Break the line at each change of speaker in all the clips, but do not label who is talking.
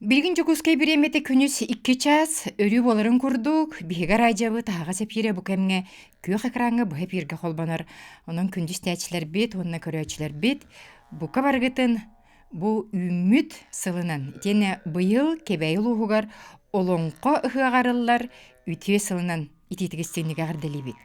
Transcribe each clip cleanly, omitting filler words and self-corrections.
Билигин Дьокуускай бириэмэтэ күнүс 2 чаас, өрүү буоларын курдук, биһиги араадьыйабыт аһаҕас эпиирэ бу кэмҥэ күөх экраҥҥа быһа эпииргэ холбонор. Онон күндү истээччилэрбит уонна көрөөччүлэрбит бука барыгытын бу үүммүт сылынан, итиэннэ быйыл Кэбээйи улууһугар Олоҥхо ыһыаҕа арыллар үтүө сылынан итиитик истиҥник эҕэрдэлиибит.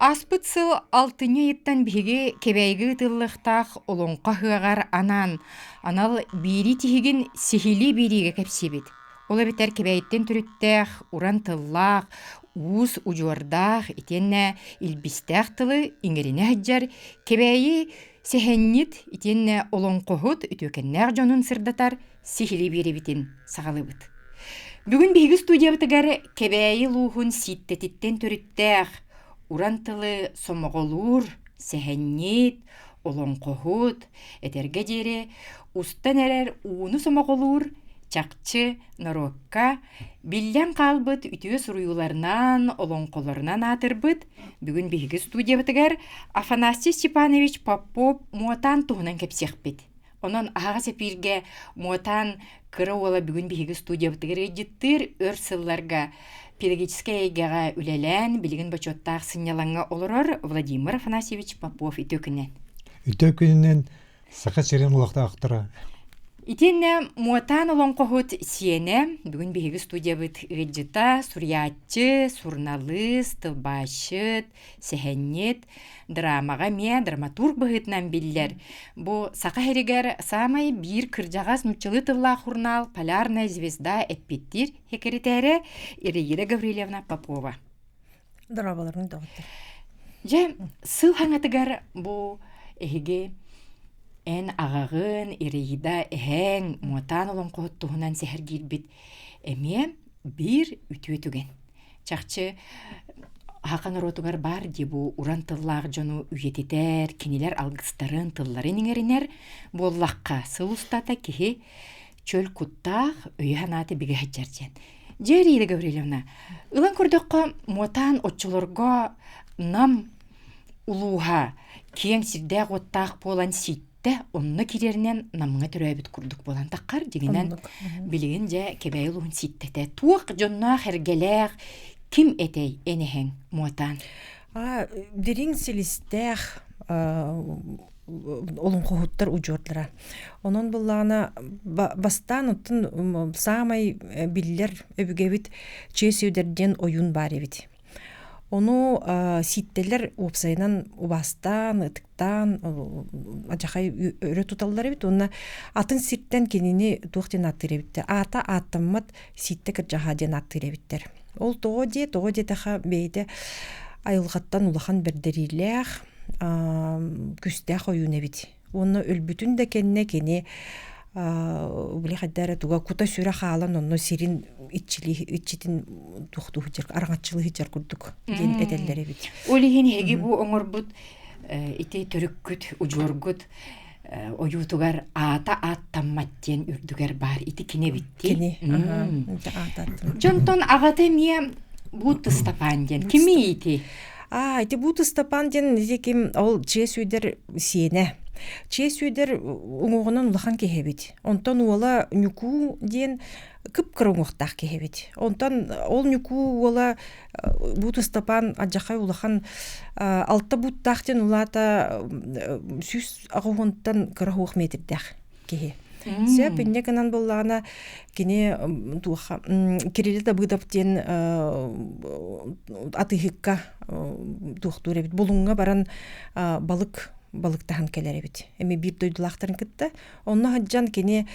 Ааспыт сыл алтынньы ыйыттан биһиги Кэбээйигэ ыытыллыахтаах Олоҥхо ыһыаҕар анаан анал биэрии тиһигин сиһилии биэриигэ кэпсиибит. Ол эбэтэр Кэбээйиттэн төрүттээх, уран тыллаах, уус удьуордаах итиэннэ илбистээх тылы иҥэринэ сылдьар Кэбээйи сэһэнньит итиэннэ олоҥхоһут үтүөкэннээх дьонун сырдатар сиһилии биэрэбитин саҕалыыбыт. Бүгүн биһиги студиябытыгар Кэбээйи улууһун Сииттэтиттэн төрүттээх, уран тылы сомоҕолуур сэһэнньит, олоҥхоһут, этэргэ диэри устан эрэр ууну сомоҕолуур чахчы норуокка биллэн хаалбыт үтүө суруйууларынан, олоҥхолорунан аатырбыт бүгүн биһиги студиябытыгар Афанасий Степанович Попов Муотаан туһунан кэпсиэхпит. Онон аһаҕас эпииргэ Муотаан кыра уола бүгүн биһиги студиябытыгар ыалдьыттыыр өр сылларга педагогическай эйгэҕэ үлэлээн, билигин бочуоттаах сынньалаҥҥа олорор Владимир Афанасьевич Попов үтүө күнүнэн.
Үтүө күнүнэн Саха сирин олохтоохторо.
Итиэннэ Муотаан олоҥхоһут сиэнэ, бүгүн биһиги студиябыт ыалдьыта, суруйааччы, суруналыыс, тылбаасчыт, сэһэнньит, драмаҕа эмиэ драматург быһыытынан биллэр. Бу Саха сиригэр саамай биир кырдьаҕас нууччалыы тыллаах сурунаал «Полярная звезда» эппиттиир сэкирэтээрэ Ираида Гаврильевна Попова.
Дорооболорун доҕоттор.
Дьэ, сыл хаҥатыгар бу эһиги эн аҕаҕын, Ираида эһэҥ Муотаан олоҥхоһут туһунан сэһэргиирбит эмиэ биир үтүө түгэн. Чахчы, саха норуотугар баар дии бу уран тыллаах дьону үйэтитэр, кинилэр алгыстарын, тылларын иҥэринэр буоллахха, сыл устата киһи чөл куттаах, өйө-санаата бигэ сылдьар диэн. Дьэ, Рида Гаврильевна, ылан көрдөххө, Муотаан оччолорго Нам улууһа киэҥ сирдээх-уоттаах буолан ситтэ, онно киирэринэн Намҥа төрөөбүт курдук буолан таххар. Дьиҥинэн, билигин дьэ Кэбээйи улууһун ситтэтэ. Туох дьонноох-эргэлээх ким этэй эн эһэҥ Муотаан?
Дириҥ силистээх олоҥхоһуттар удьуордара. Онон буллаҕына бастаан оттон саамай биллэр өбүгэбит Чиэс Сүөдэр диэн ойуун баар эбит. Ону сииттэлэр уопсайынан убаастаан, ытыктаан, адьахай өрө туталлар эбит уонна атын сиртэн кинини туох диэн ааттыыр эбиттэр. Аата ааттаммат сииттэ кырдьаҕаһа диэн ааттыыр эбиттэр. Ол тоҕо диэ, тоҕо диэтэхэ бэйэтэ айылҕаттан улахан бэрдэриилээх, күүстээх ойуун эбит. Уонна өлбүтүн да кэннэ кини били хайда эрэ туга кута-сүрэ хаалан онно сирин иччили иччитин туохтуу сылдьар араҥаччылыы сылдьар курдук диэн этэллэр эбит.
Ол иһин эһиги бу оҥорбут ити төрүккүт, удьуоргут ойуутугар аата ааттаммат диэн үрдүгэр баар ити кини эбит дии.
Кини. Аата ааттаммат.
Дьонтон аҕата эмиэ Буут Ыстапаан диэн. Кимий ити?
Аа, ити Буут Ыстапаан диэн ити ким ол чиэс үйдэр сиэнэ. Чиэс үйдэр уҥуоҕунан улахан киһи эбит. Онтон уола Ньукуу диэн кып-кыра уҥуохтаах киһи эбит. Онтон ол Ньукуу уола Буут Ыстапаан адьахай улахан алта бууттаах диэн улаата 180-тан кыра уох метрдээх киһи. Сөп инньэ гынан буоллаҕына кини туоха Кирилл Давыдов диэн атыыһыкка туохтуур эбит Булуҥҥа баран балык балыктаһан кэлэр эбит. Эми биир дойдулаахтарын кытта. Онно сылдьан кини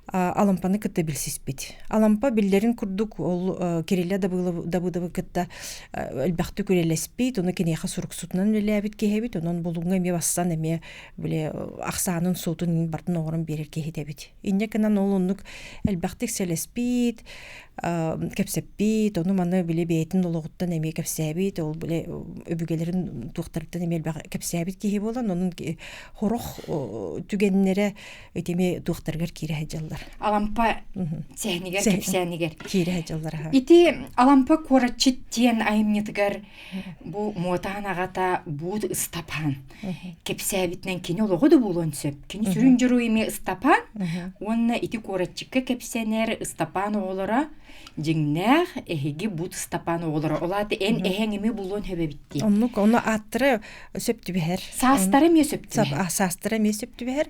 Алампаны кытта билсиспит. Алампа биллэрин курдук ол Кирилля Давыдовы кытта элбэхтик үлэлэспит, ону киниэхэ суруксутунан үлэлээбит киһи эбит. Онон Булуҥҥа эмиэ бассан эмиэ били ахсаанын суутун барытын оҥорон биэрэр киһи эбит. Инньэ гынан ол оннук элбэхтик сэлэспит, кэпсэппит, ону-маны били бэйэтин олоҕуттан эмиэ кэпсээбит, ол били өбүгэлэрин туохтарыттан эмиэ элбэх кэпсээбит киһи буолан, онон Онон хорох түгэннэрэ итими туохтарыгар киирэ сылдьаллар.
Алампа сэһэнигэр, кэпсээнигэр.
Киирэ сылдьаллар.
Ити Алампа куоратчыт диэн айымньытыгар бу Муотаан аҕата Буут Ыстапаан кэпсээбитинэн кини олоҕо да буолуон сөп. Кини сүрүн дьоруой эмиэ Ыстапаан уонна ити куоратчыкка кэпсэнэр Ыстапаан оҕолоро дьиҥнээх эһиги Буут Ыстапаан оҕолоро. Ол аата эн эһэҥ эмиэ булуон сөп эбит дии.
Оннук, ону ааттара сөп түбэһэр.
Саастара эмиэ сөп түбэһэр.
Саастара эмиэ сөп түбэһэр.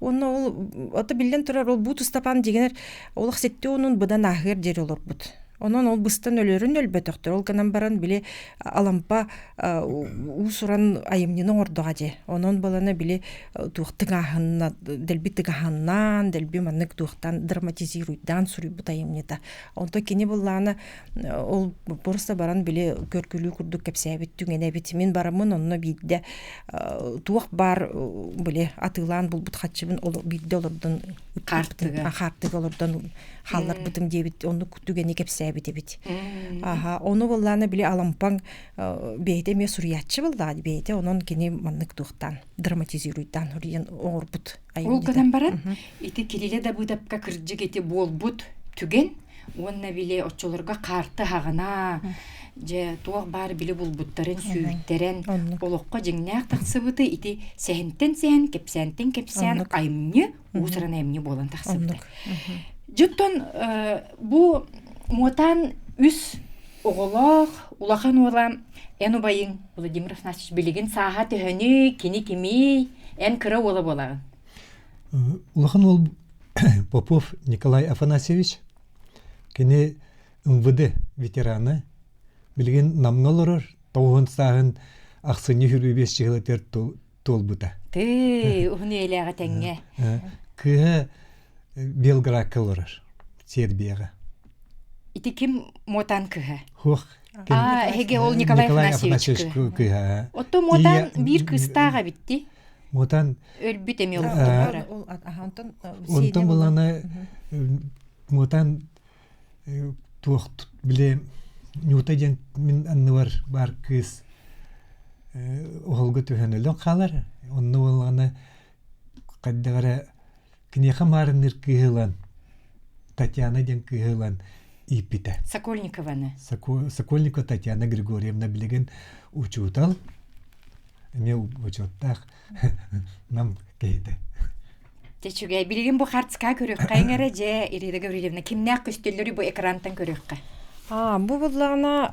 Уонна ол ото биллэн турар ол Буут Ыстапаан дьиҥэр олох сэттэ уонун быдан ааһыар диэри олорбут. Онон ол быстан өлөрүн өлбөтөхтөр. Ол гынан баран били Алампа уус-уран айымньыны оҥордоҕо дии. Онон балана били туох тыҥааһынна дэлби тыгаһаннаан, дэлби маннык туохтан драматизируйдаан суруйбут айымньыта. Онто кини буллаана ол просто баран били көргүлүү курдук кэпсээбит түгэнэ эбит. Мин бараммын онно биирдэ туох баар били атыылаан булбут хаччыбын биирдэ олордон
хаартыга
хаартыга олордон хаалларбытым диэбит оннук түгэни кэпсээбит эбит. Аха, ону буоллаана били Алампаҥ бэйэтэ эмиэ суруйааччы буоллаҕа бэйэтэ онон кини маннык туохтаан драматизируйдаан суруйан оҥорбут
Ол гынан баран ити Кирилэ Дабыдапка кырдьык ити буолбут түгэн уонна били оччолорго хаарты аһаҕына дьэ туох баар били булбуттарын сүүйтэрэн олоххо дьиҥнээх тахсыбыты ити сэһэнтэн сэһэн кэпсээнтэн кэпсээн айымньы уус-уран айымньы буолан тахсыбыта. Дьоттон бу Муотаан үс оҕолоох улахан уола эн убайыҥ Владимир Афанасьевич билигин сааһа төһөнүй, кини кимий, эн кыра уола буолаҕын?
Улахан уол Попов Николай Афанасьевич. Кини МВД ветерана. Билигин Намҥа олорор, тоҕуһун сааһын ахсынньы хүрүү чыһылатыгар туолбута.
Тыы, уһун үйэлээҕи тэҥҥэ.
Кыыһа Белградка олорор, Сербияҕа.
Ити ким Мотан кыһа?
Хуох.
А, эһиги ол Николай Афанасьевич
кыһа.
Отто Мотан биир кыыстаах эбитти.
Мотан
өлбүт эмиэ олохтоохторо.
Онтон булана Мотан туох били Нюта диэн мин анныбар баар кыыс оһолго түһэн өлөн хаалар. Онно буоллаҕына хайдах эрэ киниэхэ маарынныыр кыыһы ылан Татьяна диэн кыыһы ылан ииппитэ.
Сокольникованы.
Сокольникова Татьяна Григорьевна билигин учуутал, эмиэ учуоттаах нам киһитэ.
Дьэ үчүгэй. Билигин бу хартыска көрүөххэ эрэ дьэ Ирина Гаврильевна кимнээх көстөллөрүй бу экрантан көрүөххэ.
А, бу буллаҕына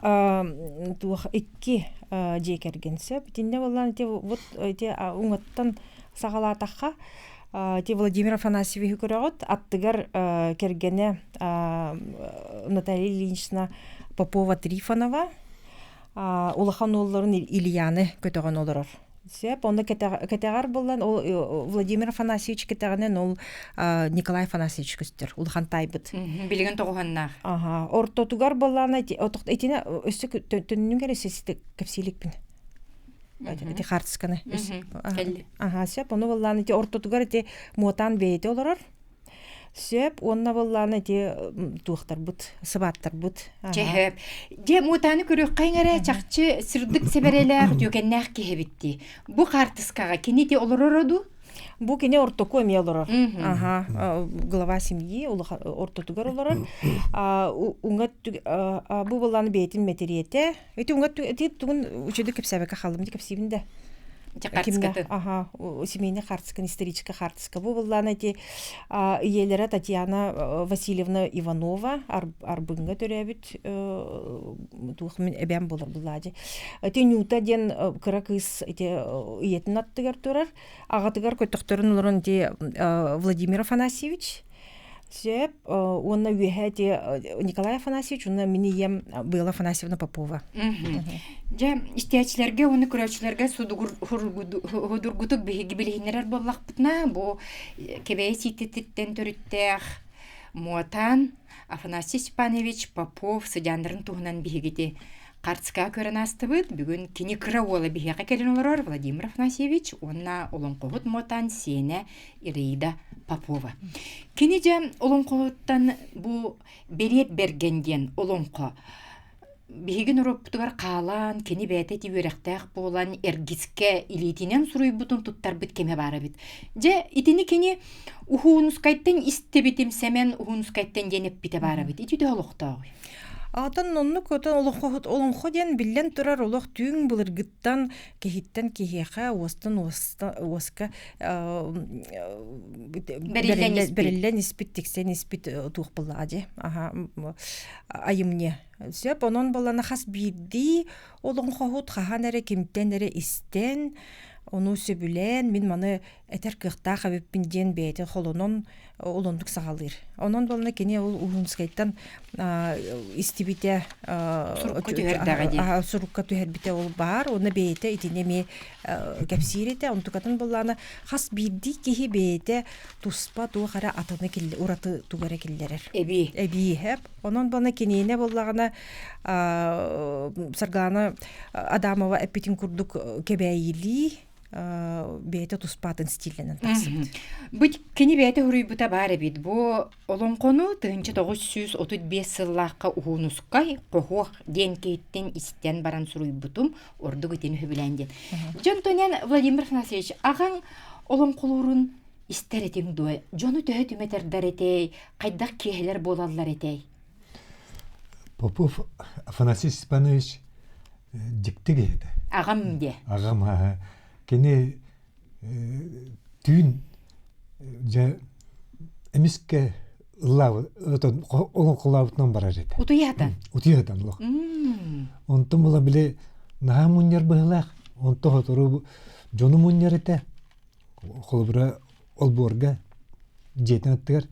туох икки дьиэ кэргэн сөп. Итиннэ буоллаҕына ити вот ити уҥаттан саҕалаатахха ити Владимир Афанасьевиһы көрөҕүт. Аттыгар кэргэнэ Наталья Ильинична Попова-Трифонова улахан уолларын Ильяны көтөҕөн олорор. Сөп, онно кэтэҕэр буллан ол Владимир Афанасьевич кэтэҕинэн ол Николай Афанасьевич көстөр, улахан таайбыт.
Билигин тоҕуһаннаах.
Аха, ортотугар буллаана итинэ өссө төннүҥ эрэ систи кэпсииликпин. Ити хартысканы. Аха, сөп, ону буллаана ити ортотугар ити муотаан бэйэтэ олорор. Сөп уонна буоллаана ити туохтарбыт, сыбааттарбыт.
Чэһэп. Дьэ, муотааны көрүөххэ эрэ чахчы сырдык сэбэрэлээх, дьүкэннээх киһи эбит дии. Бу хаартыскаҕа кини ити олороро дуу?
Бу кини ортоку эмиэ олорор. Аха, глава семьи ортотугар олорор. Уҥа бу буоллаана бэйэтин мэтириэтэ. Ити уҥа ити тугун үчүгэй кэпсээбэккэ хааллым ити кэпсиибин да.
Кимҥэ?
Аха, семейный хартыскан, историческая хартыска. Бу буллаана ити ийэлэрэ Татьяна Васильевна Иванова Арбыҥҥа төрөөбүт туох мин эбээм буолар буллаадьы. Ити Нюта диэн кыра кыыс ити ийэтин аттыгар турар. Аҕатыгар көтөхтөрүн олорон ити Владимир Афанасьевич Сөп. Уонна үөһэ ити Николай Афанасьевич уонна мин ийэм Была Афанасьевна Попова.
Дьэ, истээччилэргэ уонна көрөөччүлэргэ судургутук биһиги билиһиннэрэр буоллахпытына, бу Кэбээйи Сииттэтиттэн төрүттээх Муотан Афанасий Степанович Попов сыдьааннарын туһунан биһигити Хартыскаҕа көрөн аастыбыт. Бүгүн кини кыра уола биһиэхэ кэлэн олорор Владимир Афанасьевич уонна олоҥхоһут Муотан сиэнэ Ираида Попова. Кини дьэ олоҥхоһуттан бу Бэриэт Бэргэн диэн олоҥхо. Биһиги норуоппутугар хаалаан, кини бэйэтэ ити үөрэхтээх буолан, эргискэ илиитинэн суруйбутун туттарбыт кэмэ баар эбит. Дьэ, итини кини Уһуунускайтан истибитим Сэмэн Уһуунускайтан диэн эппитэ баар эбит. Ити төһө олохтооҕуй?
Атын оннук отон олоҥхоһут олоҥхо диэн биллэн турар олох түүн былыргыттан киһиттэн киһиэхэ уостан уоска бэриллэн испит тиксэн испит туох буоллаҕа дии аха айымньы сөп онон буоллана хас биирдии олоҥхоһут хаһан эрэ кимтэн эрэ истэн ону сөбүлээн мин маны этэр кыахтаах эбиппин диэн бэйэтин холонон олондук саҕалыыр. Онон буолна кини ол Уһунскайтан истибитэ
сурукка түһэрдэҕэ дии.
Сурукка түһэрбитэ ол баар. Уонна бэйэтэ итини эмиэ кэпсиир этэ. Онтукатын буоллаана хас биирдии киһи бэйэтэ туспа туох эрэ атыны ураты тугу эрэ киллэрэр.
Эбии.
Эбии хэп. Онон буолна киниэнэ буоллаҕына Саргылана Адамова эппитин курдук кэбээйилии бэйэтэ туспаатын стиллэнэн тахсыбыт.
Бу кини бэйэтэ суруйбута баар эбит. Бу олоҥхону 1935 сыллаахха Уһуунускай Хоһуох диэн киһиттэн истэн баран суруйбутум, ордук итини сөбүлээн диэн. Дьон тонен Владимир Афанасьевич, аҕаҥ олоҥхолуурун истэр этиҥ дуо? Дьону төһө түмэтэрдэр этэй? Хайдах киэһэлэр буолаллар этэй?
Попов Афанасий Степанович дьикти киһи этэ.
Аҕам диэ.
Аҕам кини түүн дьэ эмискэ ыллаабыт олоҥхолообутунан барар этэ.
Утуйаатан?
Утуйаатан олох. Онтон була били наһаа мунньар быһыылаах. Онто сотору дьону мунньар этэ. Холобура олбуорга дьиэтин аттыгар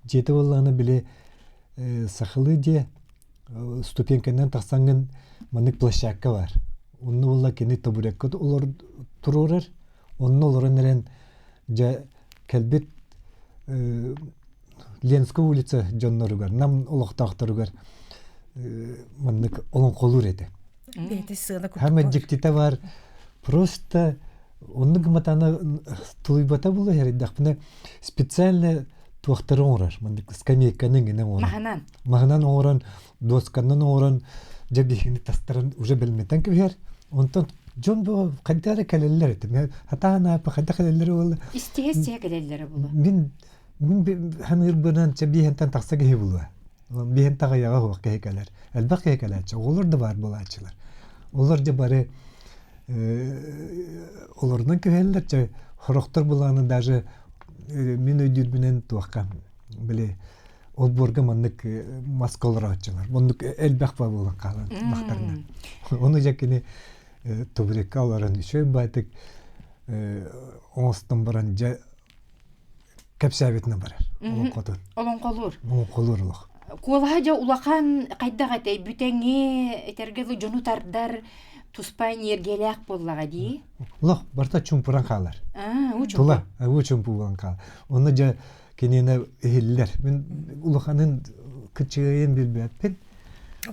дьиэтэ буоллаҕына били сахалыы дьиэ ступеньканан тахсаҥҥын маннык площадка баар. Онно буолла кини табуретка туруорар, онно олорон эрэн дьэ кэлбит Ленская улица дьонноругар, Нам олохтоохторугар маннык олоҥхолуур этэ.
Бэйэтэ сыана
Хама дьиктитэ бар просто оннук гыматана тулуйбата була иһэрдэхпинэ специально туохтары оҥорор маннык скамейканы иҥинэ оҥорор
Маһынан.
Маһынан оҥорон досканан оҥорон дьэ биһигини тастаран уже бэлэмнэтэн кэбиһэр онтон дьон бу хайдах эрэ кэлэллэр этэ хатаан аапа хайдах кэлэллэрэ буолла
Истиһэ истиһэ кэлэллэрэ буолуо.
Мин мин ханыырбынан чэ биһэнтэн тахса киһи булуо биһэн таҕайаҕа суох киһи кэлэр элбэх киһи кэлээччи оҕолор да баар буолааччылар олор дьэ бары олорунан кэбиһэллэр чэ сорохтор былааны даже мин өйдүүрбүнэн туохха били олбуорга маннык маска олорооччулар оннук элбэх буолан хаалан бахтарына ону дьэ кини тубрикка олорон үчүгэй баайтык оҥостон баран дьэ кэпсээбитинэ барар олоҥхотун
олоҥхолуур
олоҥхолуур олох
куолаһа дьэ улахан хайдах этэй бүтэҥи этэргэ дылы дьону тардар туспа энергиялээх буоллаҕа дии
олох барыта чуумпуран хаалар тула уу чуумпу буолан хаалар онно дьэ киниэнэ иһиллэр мин улаханын кыччыгайын билбэппин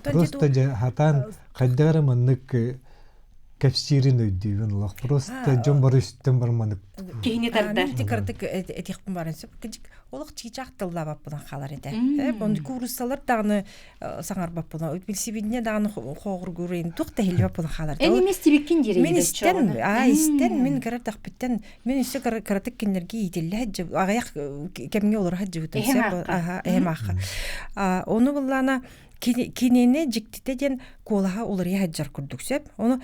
просто дьэ хатаан хайдах эрэ маннык кэпсиирин өйдүүбүн олох просто дьон бары үстэн барманык
киһини тардар
ити кырдык этиэхпин баран сөп кыдьык олох чыычаах тыллаабаппынан хаалар этэ он кууруссалар даҕаны саҥарбаппына билсибинне даҕаны хоогургурин туох да иһиллибэппинэ хаалар
эн эмиэ истибиккин диир
мин истэн аа истэн мин кыра тахпыттан мин өссө кыратык кинилэргэ иитиллэ сылдьыбыт аҕыйах кэмҥэ олоро сылдьыбытым сөп аха эһэм аахха ону буллаана кинини дьиктитэ диэн куолаһа уларыйа сылдьар курдук сөп ону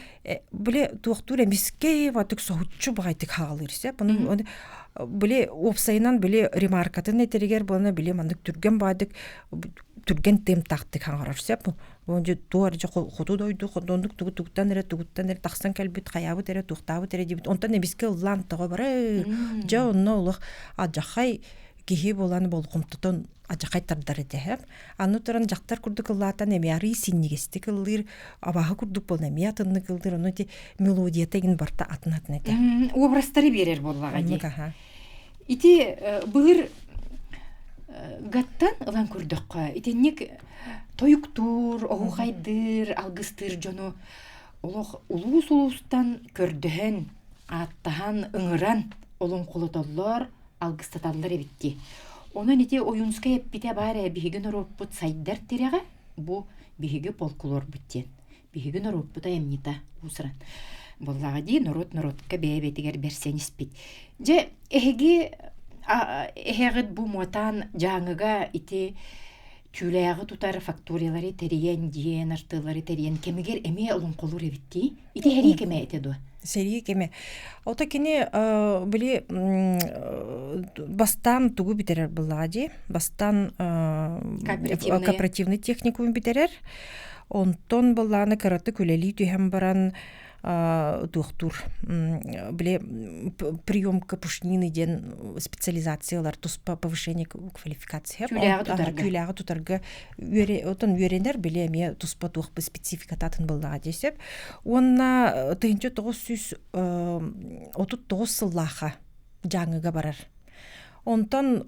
били туохтуур эмискэ ватык соһуччу баҕайытык хаалыыр сөп ону били уопсайынан били ремаркатын этэригэр буолана били маннык түргэн баайдык түргэн тыамтаахтык хаҥарар сөп Онже туор дьэ хоту дойду хотоннук тугу тугуттан эрэ тугуттан эрэ тахсан кэлбит хайаабыт эрэ туохтаабыт эрэ диэбит онтон эмискэ ыллаан тоҕо бары дьэ онно олох адьахай киһи буолан болҕомтотун адьахай тардар этэ аны туран дьахтар курдук ыллаатан эмиэ арыы синньигэстик ыллыыр абааһы курдук буолан эмиэ атыннык ыллыыр ону ити мелодията игин барта атын атын этэ
образтары биэрэр буоллаҕа дии Ити былыр гаттан ылан көрдөххө, итинник тойуктуур, оһуохайдыыр, алгыстыыр дьону олох улуус-улуустан көрдөһөн, ааттаһан, ыҥыран олоҥхолотоллор, алгыстаталлар эбит дии. Онон ити Ойуунскай эппитэ баар ээ биһиги норуоппут сайдар тирэҕэ. Бу биһиги полкулуорбут диэн. Биһиги норуоппут айымньыта уусуран. Буоллаҕа дии, норуот норуотка бэйэ-бэйэтигэр бэрсэн испит. Дьэ, эһиги эһэҕит бу муотаан Дьааҥыга ити түүлээҕи тутар факториялары тэрийэн, диэн артыаллары тэрийэн кэмигэр эмиэ олоҥхолуур эбит дии. Ити сэрии кэмэ этэ дуо?
Сэрии кэмэ. Ото кини били бастаан тугу бүтэрэр буллаҕа дии. Бастаан кооперативный техникум бүтэрэр. Онтон былааны кыратык үлэлии түһэн баран туохтуур били приемка пушнины диэн специализациялар туспа повышение квалификация күүлээҕи тутарга отон үөрэнэр били эмиэ туспа туох спецификата атын буоллаҕа дии сөп уонна 1939 сыллаахха Дьааҥыга барар. Онтон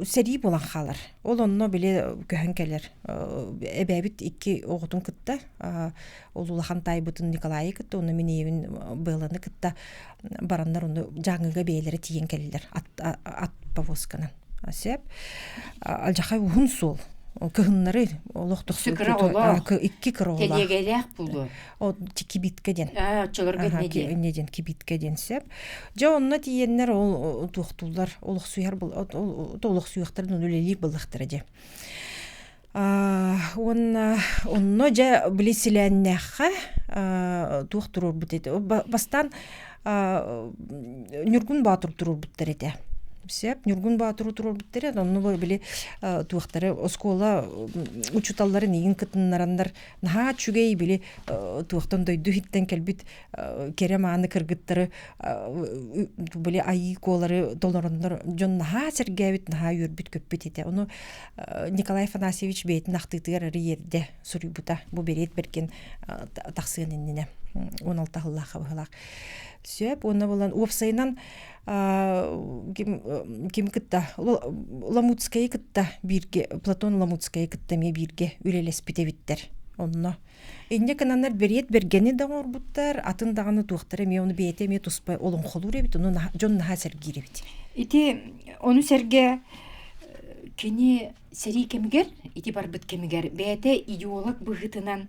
сэрии буолан хаалар. Ол онно били көһөн кэлэр. Эбээбит икки оҕотун кытта, ол улахан таайбытын Николайы кытта, уонна мин ийэбин Белланы кытта бараннар ону Дьааҥыга бэйэлэрэ тиийэн кэллилэр ат, ат повозканан. Сөп. Алдьархай уһун суол. Кыһыннары олох икки кыра оҕолоох.
Тэлиэгэлээх буолуо.
Кибитка диэн.
Оччолорго инньэ диэн.
Инньэ диэн кибитка диэн сөп. Дьэ онно тиийэннэр ол туохтууллар олохсуйар олохсуйуохтарын үлэлиир буоллахтара дьэ. Уонна онно дьэ били силээннээххэ туох туруорбут этэ. Бастаан Ньургун Боотур туруорбуттар этэ. Сөп, Ньургун Боотуру туруорбуттар этэ. Онно били туохтары оскуола учууталларын игин кытыннараннар наһаа үчүгэй били туохтан дойду иһиттэн кэлбит кэрэ мааны кыргыттары били айыы куолары толороннор дьон наһаа сэргээбит, наһаа үөрбүт-көппүт этэ. Ону Николай Афанасьевич бэйэтин ахтыытыгар арый эрдэ суруйбута. Бу Бэриэт Бэргэн тахсыан иннинэ 16 сыллаахха быһыылаах. Сөп уонна булан уопсайынан ким, ким кытта Ламутскайы кытта бииргэ Платон Ламутскайы кытта эмиэ бииргэ үлэлэспит эбиттэр онно. Инньэ гынаннар Бэриэт Бэргэни да оҥорбуттар, атын даҕаны туохтара эмиэ ону бэйэтэ эмиэ туспа олоҥхолуур эбит, ону дьон наһаа сэргиир эбит.
Ити ону сэргэ кини сэрии кэмигэр, ити барбыт кэмигэр бэйэтэ идеолог быһыытынан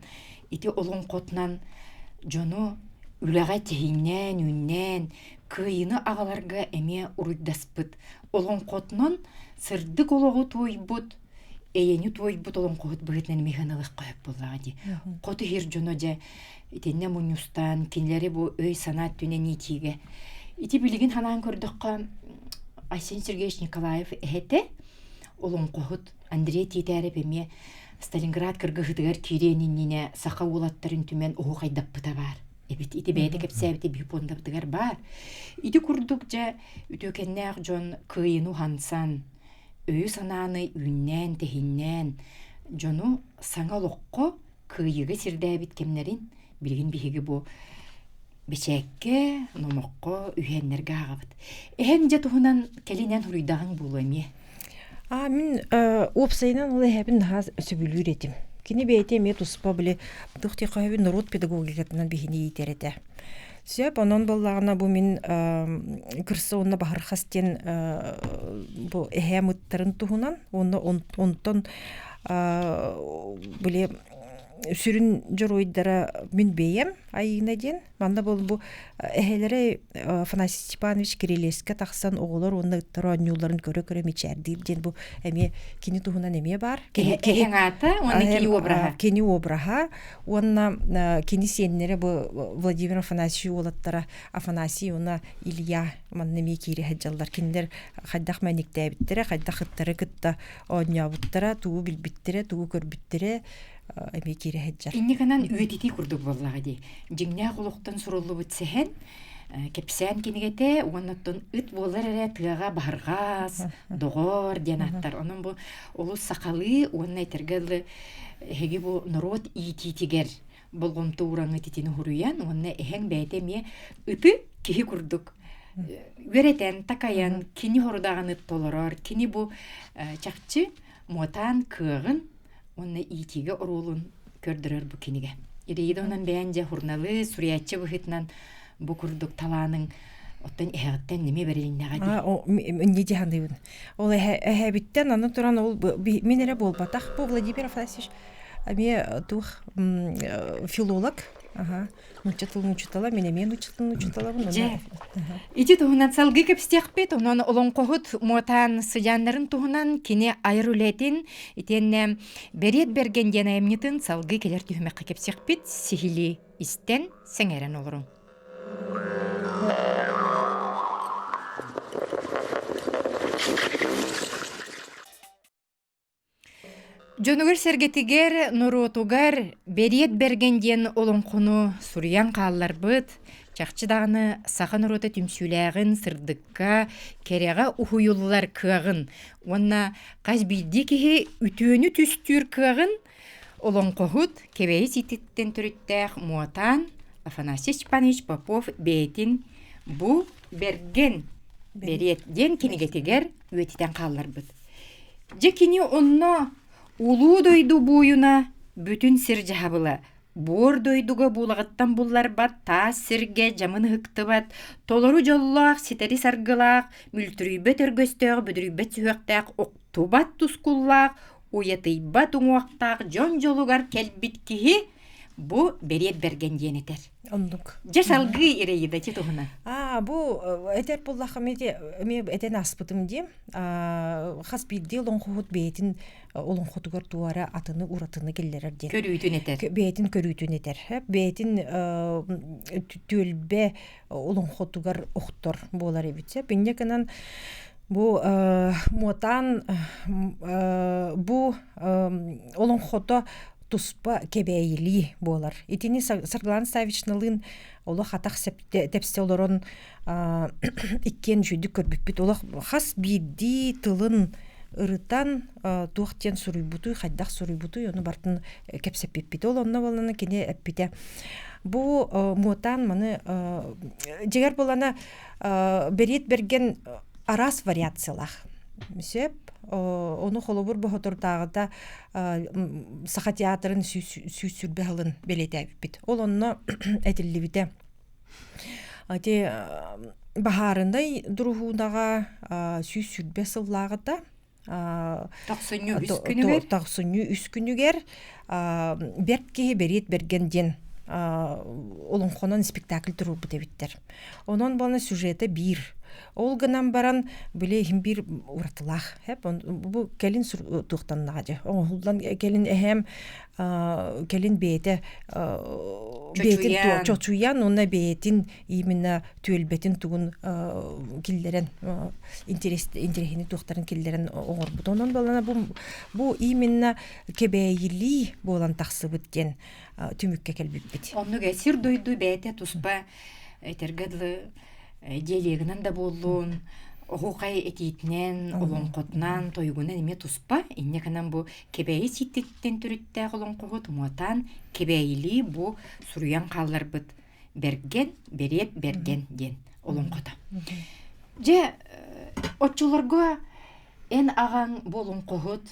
ити олоҥхотунан дьону үлэҕэ тиһиҥнээн, үүннээн, кыайыыны аҕаларга эмиэ уруйдаспыт. Олоҥхотунан сырдык олоҕу туойбут, эйэни туойбут олоҥхоһут быһыытынан эмиэ ылыахха сөп буоллаҕа дии. Хоту иһир дьоно дьэ итиннэ мунньустаан, кинилэри бу өй-санаа өттүнэн иитиигэ. Ити билигин санаан көрдөххө, Айсен Сергеевич Николаев эһэтэ олоҥхоһут Андрей Тиитээрэп эмиэ Сталинград кыргыһыытыгар киириэн иннинэ саха уолаттарын түмэн оһуохайдаппыта баар эбит. Ити бэйэтэ кэпсээбитэ биһи пуондабытыгар баар. Ити курдук дьэ үтүөкэннээх дьон кыайыыны уһансан, өйү-санааны үүннээн-тэһииннээн дьону саҥа олоххо кыайыыга сирдээбит кэмнэрин билигин биһиги бу бэчээккэ, номоххо, үһээннэргэ ааҕабыт. Эһэҥ дьэ туһунан кэлинэн суруйдаҕыҥ буолуо эмиэ.
А мин уопсайынан ол эһэбин наһаа сөбүлүүр этим. Кини бэйэтэ эмиэ туспа били туох диэххэ норуот педагогикатынан биһини иитэр этэ. Сөп, онон буоллаҕына бу мин кырса уонна баһырхас диэн бу эһээм ыттарын туһунан уонна онтон били сүрүн дьоруойдара мин бэйэм Айыына диэн. Манна бол бу эһэлэрэ Афанасий Степанович Кирилиэскэ тахсан оҕолор уонна ыттар оонньуулларын көрө-көрө мичээрдиир диэн бу эмиэ кини туһунан эмиэ баар.
Киһи аата уонна кини обраһа.
Кини обраһа уонна кини сиэннэрэ бу Владимир Афанасьевич уолаттара Афанасий уонна Илья манна эмиэ киирэ сылдьаллар. Кинилэр хайдах мэниктээбиттэрэ, хайдах ыттары кытта оонньообуттара, тугу билбиттэрэ, тугу көрбүттэрэ эмиэ киирэ сылдьар.
Инньэ гынан үйэтитии курдук буоллаҕа дии. Дьиҥнээх олохтон суруллубут сэһэн, кэпсээн кинигэтэ уонна оттон ыт буолар эрэ тыаҕа баһырҕас, доҕор диэн ааттар. Онон бу олус сахалыы уонна этэргэ дылы эһиги бу норуот иитиитигэр болҕомто уураҥҥыт итини уһуруйан уонна эһэҥ бэйэтэ эмиэ ыты киһи курдук үөрэтэн, такайан, кини хорудаҕын ыт толорор, кини бу чахчы муотаан кыаҕын уонна иитиигэ оруолун көрдөрөр бу кинигэ. Ириида онон бэйэн дьэ хурналы, суруйааччы быһыытынан бу курдук талааныҥ оттон эһэҕиттэн нэмиэ бэрилиннэҕэ дии.
Инньэ дии саныыбын. Ол эһэбиттэн аны туран ол мин эрэ буолбатах. Бу Владимир Афанасьевич. Эмиэ туох филолог. Аха. Нуучча тылын учуутала, мин эмиэ нуучча тылын учууталабын.
Дьэ. Ити туһунан салгыы кэпсиэхпит, онон олоҥхоһут Муотаан сыдьааннарын туһунан кини айар үлэтин итиэннэ Бэриэт Бэргэн диэн айымньытын салгыы кэлэр түһүмэххэ кэпсиэхпит, сиһилии истэн, сэҥээрэн олоруҥ. Дьонугар-сэргэтигэр, норуотугар Бэриэт Бэргэн диэн олоҥхону суруйан хаалларбыт, чахчы даҕаны саха норуота түмсүүлээҕин, сырдыкка, кэрэҕэ уһуйуллар кыаҕын уонна хас биирдии киһи үтүөнү түстүүр кыаҕын олоҥхоһут Кэбээйи Сииттиттэн төрүттээх Муотаан Афанасий Степанович Попов бэйэтин бу Бэргэн Бэриэт диэн кинигэтигэр үйэтитэн хаалларбыт. Дьэ кини онно улуу дойду буойуна бүтүн сир дьаһабыла буор дойдуга буулаҕыттан булларбат таас сиргэ дьамын ыһыктыбат толору дьоллоох ситэри саргылаах мүлтүрүйбэт өргөстөөх бүдүрүйбэт сүһүөхтээх охтубат тускуллаах уйатыйбат уҥуохтаах дьон дьолугар кэлбит киһи бу Бэриэт Бэргэн диэн этэр.
Оннук.
Дьэ салгыы Ираида ити туһунан.
Аа бу этэр буоллахха эмиэ этэн ааспытым дии. Хас биирдии олоҥхоһут бэйэтин олоҥхотугар туора атыны уратыны киллэрэр диэн.
Көрүүтүн этэр.
Бэйэтин көрүүтүн этэр. Бэйэтин түөлбэ олоҥхотугар охтор буолар эбит. Инньэ гынан бу муотаан бу олоҥхото туспа кэбээйилии буолар. Итини Саргылаана Саввичналыын олох атах тэпсэ олорон иккиэн үчүгүйдүк көрбүппүт. Олох хас биирдии тылын ырытан туох диэн суруйбутуй, хайдах суруйбутуй, ону барытын кэпсэппиппит. Ол онно буоллана кини эппитэ. Бу муотаан маны дьиҥэр буолана Бэриэт Бэргэн араас вариациялаах. Сөп. Ону холобур боһотордааҕыта Саха театрын 120 сылын бэлиэтээбиппит. Ол онно этиллибитэ. Ити баһаарынай дуруһуунаҕа 120 сыллааҕыта
Тохсунньу үс күнүгэр
тохсунньу үс күнүгэр бэрт киһи Бэриэт Бэргэн диэн олоҥхонон спектакль туруорбут эбиттэр. Онон буолан сюжета биир. Ол гынан баран били иһин биир уратылаах. Бу кэлин туохтаннаҕа дьэ. Оҥоһуллан кэлин эһээм кэлин бэйэтэ бэйэтин чочуйан уонна бэйэтин именно түөлбэтин тугун киллэрэн интэриэһини туохтарын киллэрэн оҥорбут. Онон буолана бу бу именно кэбээйилии буолан тахсыбыт диэн түмүккэ кэлбиппит.
Оннук сир дойду бэйэтэ туспа этэргэ дылы диалегынан да буоллун, оһуохай этиитинэн, олоҥхотунан, тойугунан эмиэ туспа. Инньэ гынан бу Кэбээйи Сииттиттэн төрүттээх олоҥхоһут Муотаан Кэбээйилии бу суруйан хаалларбыт Бэргэн, Бэриэт Бэргэн диэн олоҥхото. Дьэ, оччолорго эн аҕаҥ бу олоҥхоһут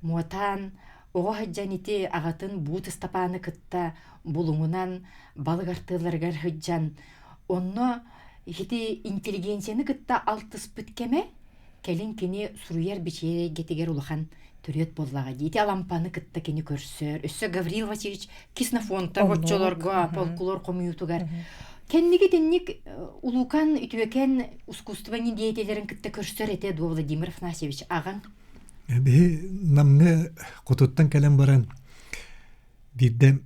Муотаан оҕо сылдьан ити аҕатын Буут Ыстапааны кытта булуҥунан балык артыалларыгар сылдьан, онно ити интеллигенцияны кытта алтыспыт кэмэ кэлин кини суруйар-бичийэр эйгэтигэр улахан төрүөт буоллаҕа дии. Ити Алампаны кытта кини көрсөр. Өссө Гаврил Васильевич Ксенофонтов оччолорго полкулор хомуйуутугар кэнники итинник улуукан үтүөкэн искусствоны деятеллэрин кытта көрсөр этэ дуо Владимир Афанасьевич аҕаҥ?
Биһи Намҥа хотуттан кэлэн баран биирдэ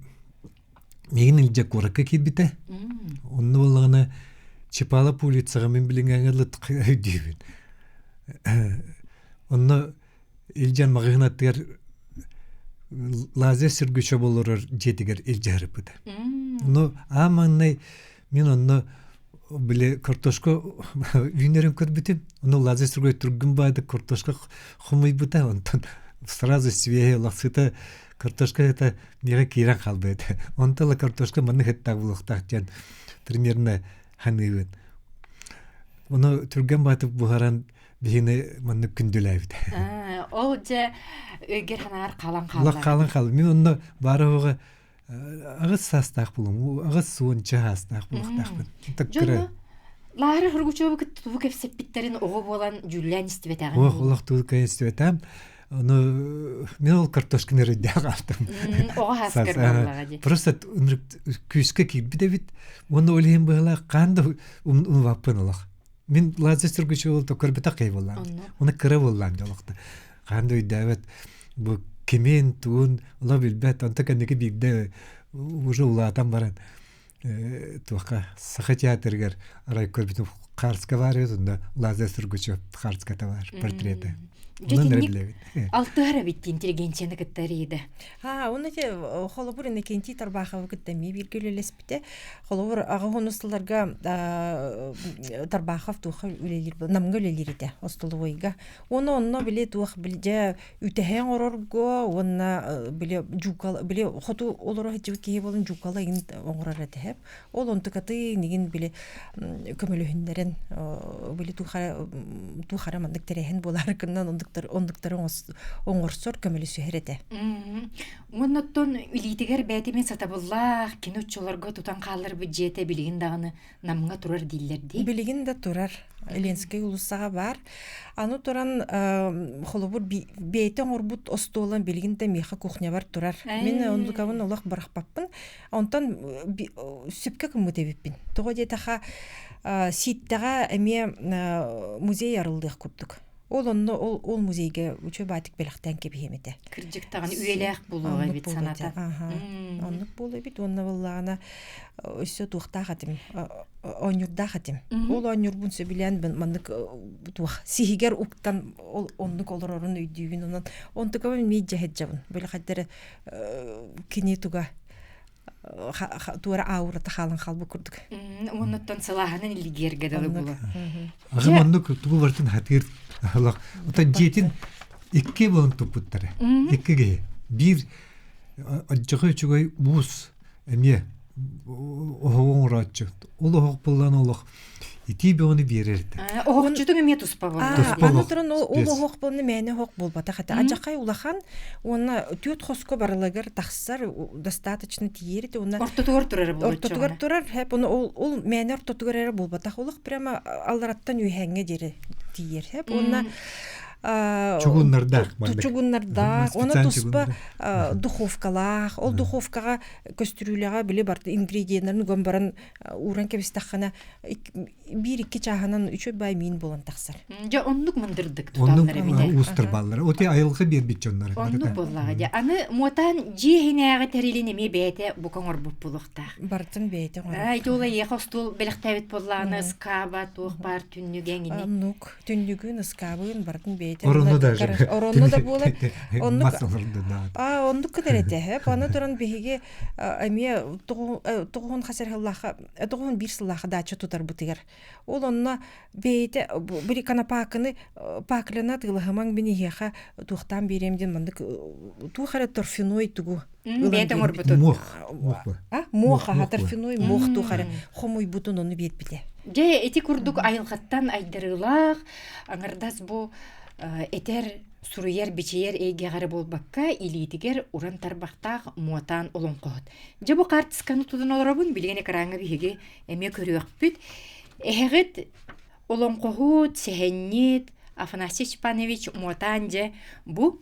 миигин илдьэ куоракка киирбитэ. Онно буоллаҕына Чапалов улицаҕа мин билиҥҥээҥҥэ өйдүүбүн. Онно илдьэн маҕаһыын аттыгар Лазарь Сергучев олорор дьиэтигэр илдьэ сырыппыта. Ону аан маҥнай мин онно били картошка үүнэрин көрбүтүм. Ону Лазарь Сергеевич тургун баайдык картошка хомуйбута. Онтон сразу свежий лахсыта картошка это миэхэ киирэн хаалбыт. Онтон ыла картошка маннык сыттаах буолуохтаах диэн примерно саныыбын. Ону түргэн баатык буһаран биһини маннык күндүлээбит.
Ол дьэ өйгөр санаар хаалан хаалла.
Хаалан хаалла. Мин онно баара оҕо аҕыс саастаах булум, аҕыс уонча саастаах буолуохтаахпын.
Дьонно Лаара Хургучеву кытта тугу кэпсэппиттэрин оҕо буолан дьүүллээн истибэтэҕин.
Ох, олох тугу истибэтээм. Ону мен ол картошканы эрдээх аалтым.
Оҕо хаскар буоллаҕа дии.
Просто күүскэ киирбит эбит. Уонна ол иһин быһалаах хаан да умнубаппын олох. Мин Лазарь Сергучев көрбөтөх киһи буоллаам. Оны кыра буоллаам дьолохто. Хаан да өйдөөбөт бу кимин, туун ола билбэт. Онто кэнники биирдэ уже улаатан баран туохха Саха театрыгар арай көрбүтүм Харска баар эбит онно Лазарь Сургучев Харската баар портрета. Онон эрэ билэбит.
Алтыһар эбит интеллигенцияны кытта эрийдэ.
А, оны те холобур Иннокентий Тарбаховы кытта эмиэ бииргэ үлэлэспитэ. Холобур аҕа хонус сылларга Тарбахов туохха үлэлиир Намга үлэлиир этэ остолобуойга. Уонна онно били туох дьэ үтэһэ оҥорорго уонна били дьуукал били хоту олоро сылдьыбыт киһи буолан дьуукала игин оҥорор этэ ол онтукаты инигин били көмөлөһүннэрэн били туохара туохара маннык тэрээһин буолаары гынан ондуктар ондуктары оҥорсор көмөлөсүһэр этэ
Уонна оттон илиитигэр бэйэтэ сатабыллаах кини оччолорго тутан хаалларбыт дьиэтэ билигин даҕаны Намҥа турар дииллэр дии.
Билигин да турар. Ленскэй уулуссаҕа баар. Аны туран холобур бэйэтэ оҥорбут остуолун билигин да миэхэ кухнябар турар. Мин оннукабын олох бырахпаппын. Онтон сөпкө гыммыт эбиппин. Тоҕо диэтэхэ Сииттэҕэ эмиэ музей арыллыах курдук. Ол онно ол, ол музейга үчүгэй баатык бэлэхтээн кэбиһиэм этэ.
Кырдьык даҕаны үйэлээх буолуоҕа эбит санаата.
Оннук буолуо эбит уонна буоллаҕына өссө туохтаах этим оонньуурдаах этим. Ол оонньуурбун сөбүлээн маннык туох сиһигэр уктан ол оннук олорорун өйдүүбүн онон онтукабын миит дьэһэджабын били хайдары кини туга туора аурата хаалан хаалбыт курдук.
Уоннаттан сылааһынан илгиэргэ дылы була.
Аҕам оннук тугу барытын хатыыр олох. Оттон дьиэтин икки буолан туппуттара. Икки киһи. Биир отдьоҕо үчүгэй уус эмиэ оһоҕу оҥорооччу. Ол оһох буллан олох итии бөҕөнү биэрэр этэ.
Оһохчутуҥ эмиэ туспа буолла.
Аны туран ол оһох буолна мээнэ оһох буолбатах этэ. Адьахай улахан уонна түөрт хоско барылыгар тахсар достаточно тиийэр этэ уонна
ортотугар турар буолуоччу.
Ортотугар турар хэп уонна ол ол мээнэ ортотугар эрэ буолбатах. Олох прямо аллараттан үөһээҥҥэ диэри тиийэр хэп уонна
чугуннардаах
чугуннардаах уонна туспа духовкалаах ол духовкаҕа көстүрүүлэҕэ били барыта ингредиеннэрин уган баран ууран кэбистэххинэ биир-икки чааһынан үчүгэй баай миин буолан тахсар.
Дьэ оннук мындырдык туталлар эбитэ.
Уустар бааллар. Оти айылҕа биэрбит дьоннор.
Оннук буоллаҕа дьэ. Аны муотаан дьиэ иһинээҕи тэрилин эмиэ бэйэтэ бука оҥорбут буолуохтаах.
Барытын бэйэтэ оҥорор.
Ити ол эйиэхэ остуол бэлэхтээбит буоллаҕына ыскааба туох баар түннүгэ эҥини.
Оннук түннүгүн, ыскаабын барытын бэйэтэ.
Оронну даже.
Оронну да буолар. Оннук. Аа оннук кытар этэ. Аны туран биһиги эмиэ тоҕуһун хас сыллаахха тоҕуһун биир сыллаахха даача тутарбытыгар ол онно бэйэтэ били конопаакыны паакляны атыылаһымаҥ мин эһиэхэ туохтаан биэриэм диэн маннык туох эрэ торфяной тугу
бэйэтэ оҥорбутун
муох
муох аха торфяной муох туох эрэ хомуйбутун ону биэрбитэ
дьэ ити курдук айылҕаттан айдарыылаах аҥардас бу этэр суруйар-бичийэр эйгэҕэ эрэ буолбакка, илиитигэр уран тарбахтаах муотаан олоҥхоһут. Дьэ бу хаартысканы тутан олоробун, билигин экраҥҥа биһиги эмиэ көрүөхпүт. Эһэҕит олоҥхоһут, сэһэнньит Афанасий Степанович Муотаан дьэ бу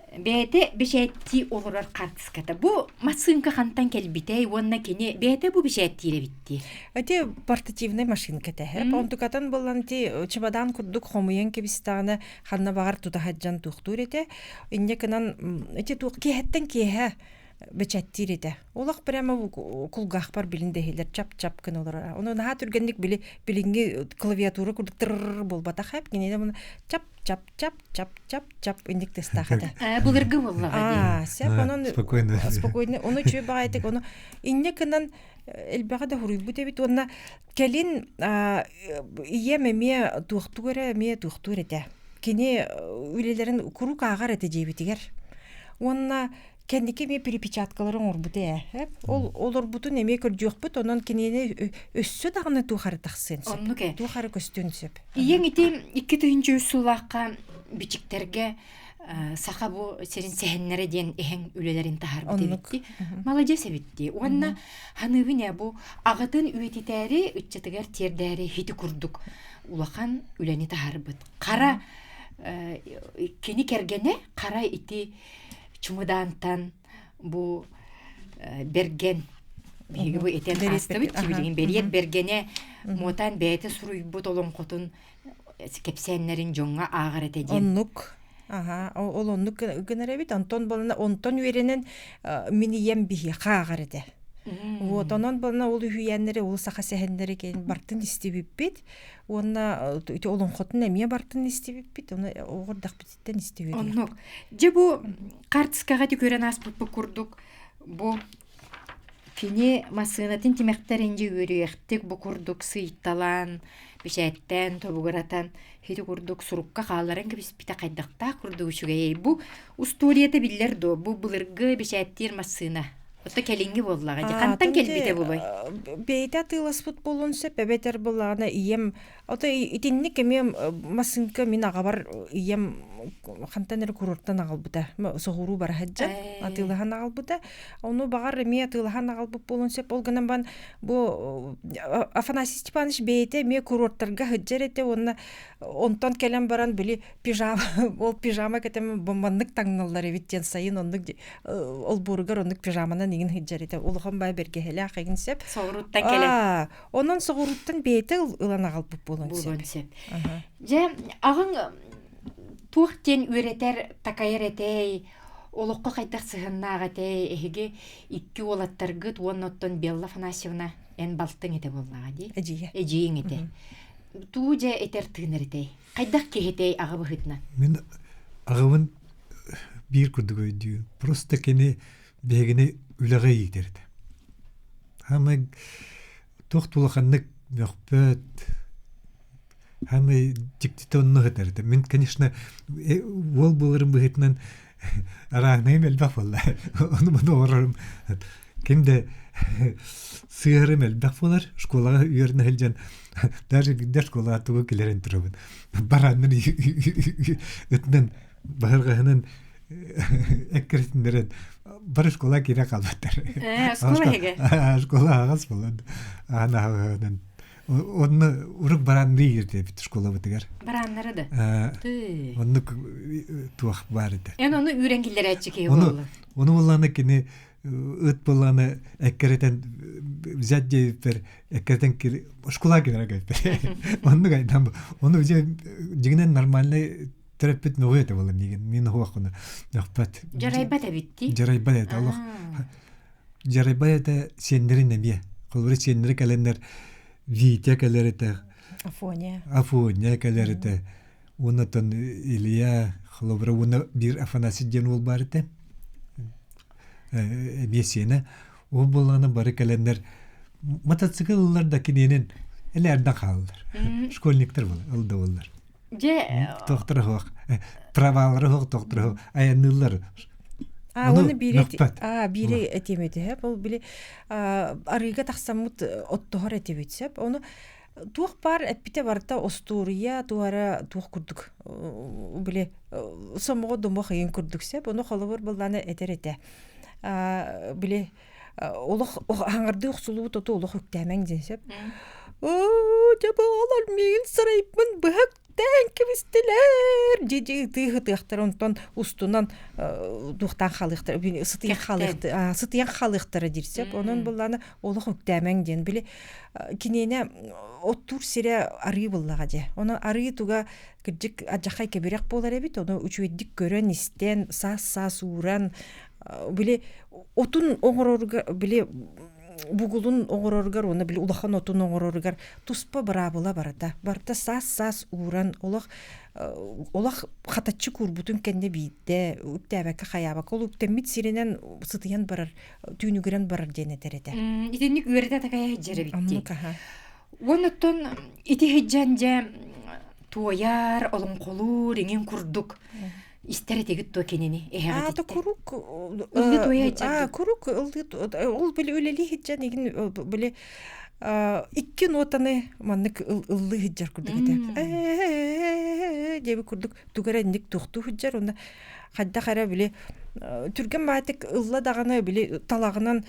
бэйэтэ бэчээттии олорор хаартыската. Бу массыынка хантан кэлбитэй уонна кини бэйэтэ бу бэчээттиир эбит дии.
Ити портативнай машинка этэ. Онтукатын булан ити чемодан курдук хомуйан кэбистэҕинэ ханна баҕар тута сылдьан туохтуур этэ. Инньэ гынан ити туох киэһэттэн киэһэ бэчээттиир этэ. Олох прямо кулгаахпар билин дэһилэр чап-чап гына олорор. Ону наһаа түргэнник били билиҥҥи клавиатура курдук тырр буолбатах эп кинини чап чап чап чап чап чап инник тыстаах этэ.
Былыргы буоллаҕа дии.
Аа, сеп онон
спокойно.
Спокойно. Ону үчүгэй баҕайытык ону инньэ гынан элбэҕи да хуруйбут эбит уонна кэлин ийэм эмиэ туохтуур эрэ эмиэ туохтуур этэ. Кини үлэлэрин куруук ааҕар этэ дьиэбитигэр. Уонна кэнники эмиэ перепечаткалары оҥорбут ээ. Ол олорбутун эмиэ көрдүөхпүт, онон кинини өссө даҕаны туох эрэ тахсыан сөп.
Оннук ээ.
Туох эрэ көстүөн сөп.
Ийэҥ ити 2003 сыллаахха бичиктэргэ саха бу сирин сэһэннэрэ диэн эһэҥ үлэлэрин таһаарбыт эбитти. Маладьыас эбитти. Уонна ханыыбын ээ бу аҕатын үйэтитээри ыччатыгар тиэрдээри хити курдук улахан үлэни таһаарбыт. Хара Кини кэргэнэ хара ити чумудаантан бу Бэргэн биһиги бу этэн аастабыт билигин Бэриэт Бэргэнэ муотаан бэйэтэ суруйбут олоҥхотун кэпсээннэрин дьоҥҥо ааҕар этэ диэн.
Оннук. Аха, ол оннук гынар эбит. Онтон болана онтон үөрэнэн мин ийэм биһиэхэ ааҕар этэ. Вот онон болана ол үһүйээннэри, ол саха сэһэннэри кэлин бартын истибиппит. Уонна ити олоҥхотун эмиэ бартын истибиппит. Оны оҕордахпытыттан истибит.
Оннук. Дьэ бу картскаҕа көрөн ааспыппыт курдук бу Кини массыынатын тимэхтэрин дьэ үөрүйэхтик бу курдук сыыйталаан, бэчээттээн тобугуратан, ити курдук сурукка хаалларан кэбиспитэ хайдахтаах курдук үчүгэйэй. Бу устуоруйата биллэр дуо? Бу былыргы бэчээттиир массыына. Ото кэлиҥҥи буоллаҕа дии. Хантан кэлбитэ булуй?
Бэйэтэ атыыласпыт буолуон сөп, эбэтэр былаана ийэм Ото итинник эмиэ массыынка мин аҕабар ийэм хантан эрэ курортан аҕалбыта. Соҕуруу бара сылдьан атыылаһан аҕалбыта. Ону баҕар эмиэ атыылаһан аҕалбыт буолуон сөп. Ол гынан баран бу Афанасий Степанович бэйэтэ эмиэ курорттарга сылдьар этэ уонна онтон кэлэн баран били пижама ол пижама кэтэн маннык таҥналлар эбит диэн сайын оннук олбуоругар оннук пижаманан иҥин сылдьар этэ. Улахан баай бэргэһэлээх игин сөп.
Соҕурууттан кэлэн.
Онон соҕурууттан бэйэтэ ылан аҕалбыт буолуон
буолуон сөп. Дьэ, аҕаҥ туох диэн үөрэтэр, такайар этэй, олоххо хайдах сыһыаннаах этэй, эһиги икки уолаттаргыт уонна оттон Белла Афанасьевна эн балтыҥ этэ буоллаҕа дии?
Эдьиийэ.
Эдьиийиҥ этэ. Туу дьэ этэр тыынар этэй? Хайдах киһи этэй аҕа быһыытынан?
Мин аҕабын биир курдук өйдүүбүн. Просто кини биһигини үлэҕэ иитэр этэ. Хаамай туох да улаханнык мөхпөт, хаамай дьиктитэ онно сытар этэ. Мин, конечно, уол буоларым быһыытынан арааһынайым элбэх буолла. Ону маны оҥорорум ким да сыыһарым элбэх буолар. Школаҕа үөрэнэ сылдьан даже биирдэ школаҕа тугу килэрэн турабын. Барааннар ытынан баһырҕаһынан эккирэтиннэрэн бары школа киирэ хаалбаттар.
Школа эһиги?
Школа аҕас буолан аан аһаҕаһынан онно урук бараанныы иирдээбит школабытыгар.
Барааннары да?
Оннук туох баар этэ.
Эн ону үүрэн киллэрээччи киһи буолла.
Ону буоллаана кини ыт буоллаана эккирэтэн взять диэбиппэр эккирэтэн школа килэрэ кэлбит. Оннук айдан ону дьиҥинэн нормальный төрөппүт нугу этэ буолан миигин мин уһуоххуна нөхпөт
дьарайбат эбитти
дьарайбат этэ олох дьарайбат этэ сиэннэрин эмиэ холобура сиэннэри кэлэннэр Витя кэлэр этэ
Афоня
Афоня кэлэр этэ уонна Илья холобура уонна биир Афанасий диэн уол баар этэ эмиэ сиэнэ ол буоллаҕына бары кэлэннэр мотоцикл ыллар да киниэнин элээрдэн хааллар школьниктар ылда буоллар
Дьэ,
Тохтор суох. Правалары суох тохтор суох. Айанныыллар.
А, оны биири а биири этиэм этэ ол били арыыга тахсаммыт оттоһор этибит сөп ону туох баар эппитэ барыта остуоруйа туора туох курдук били сомоҕо домох ыйын курдук сөп ону холобур быллаана этэр этэ били олох хаҥардыы охсуллубут оту олох үктээмэҥ диэн сөп оо дьэ бу оҕолор миигин сарайбын быһа үктээн кэбистилэр дии дии ытыы ытыахтар онтон устунан туохтаан хаалыахтара сытыйан хаалыахтара сытыйан хаалыахтара диир сөп онон буллаана олох үктээмэҥ диэн били киниэнэ оттуур сирэ арыы буллаҕа дьэ онон арыы туга кырдьык адьахай кэбирэх буолар эбит ону үчүгэйдик көрөн истэн саас саас ууран били отун оҥорорго били бугулун оҥороругар уонна били улахан отун оҥороругар туспа быраабыла барыта барыта саас-саас ууран олох олох хатаччы куурбутун кэннэ биирдэ үктээбэккэ хайаабакка ол үктэммит сиринэн сытыйан барар түүнүгүрэн барар диэн этэр этэ
итинник үөрэтэ такайа сылдьар эбит дии уонна оттон ити сылдьан дьэ туойар олоҥхолуур иҥин курдук истэр этигит дуо кинини
эһэҕититтэн куруук
ыллыы туойа
куруук ыллыы ол били үлэлии сылдьан игин били. Икки нотаны маннык ыллыы сылдьар курдук этэ. Диэбит курдук тугу эрэ инник туохтуу сылдьар уонна хайдах эрэ били түргэн баайтык ылла даҕаны били талаҕынан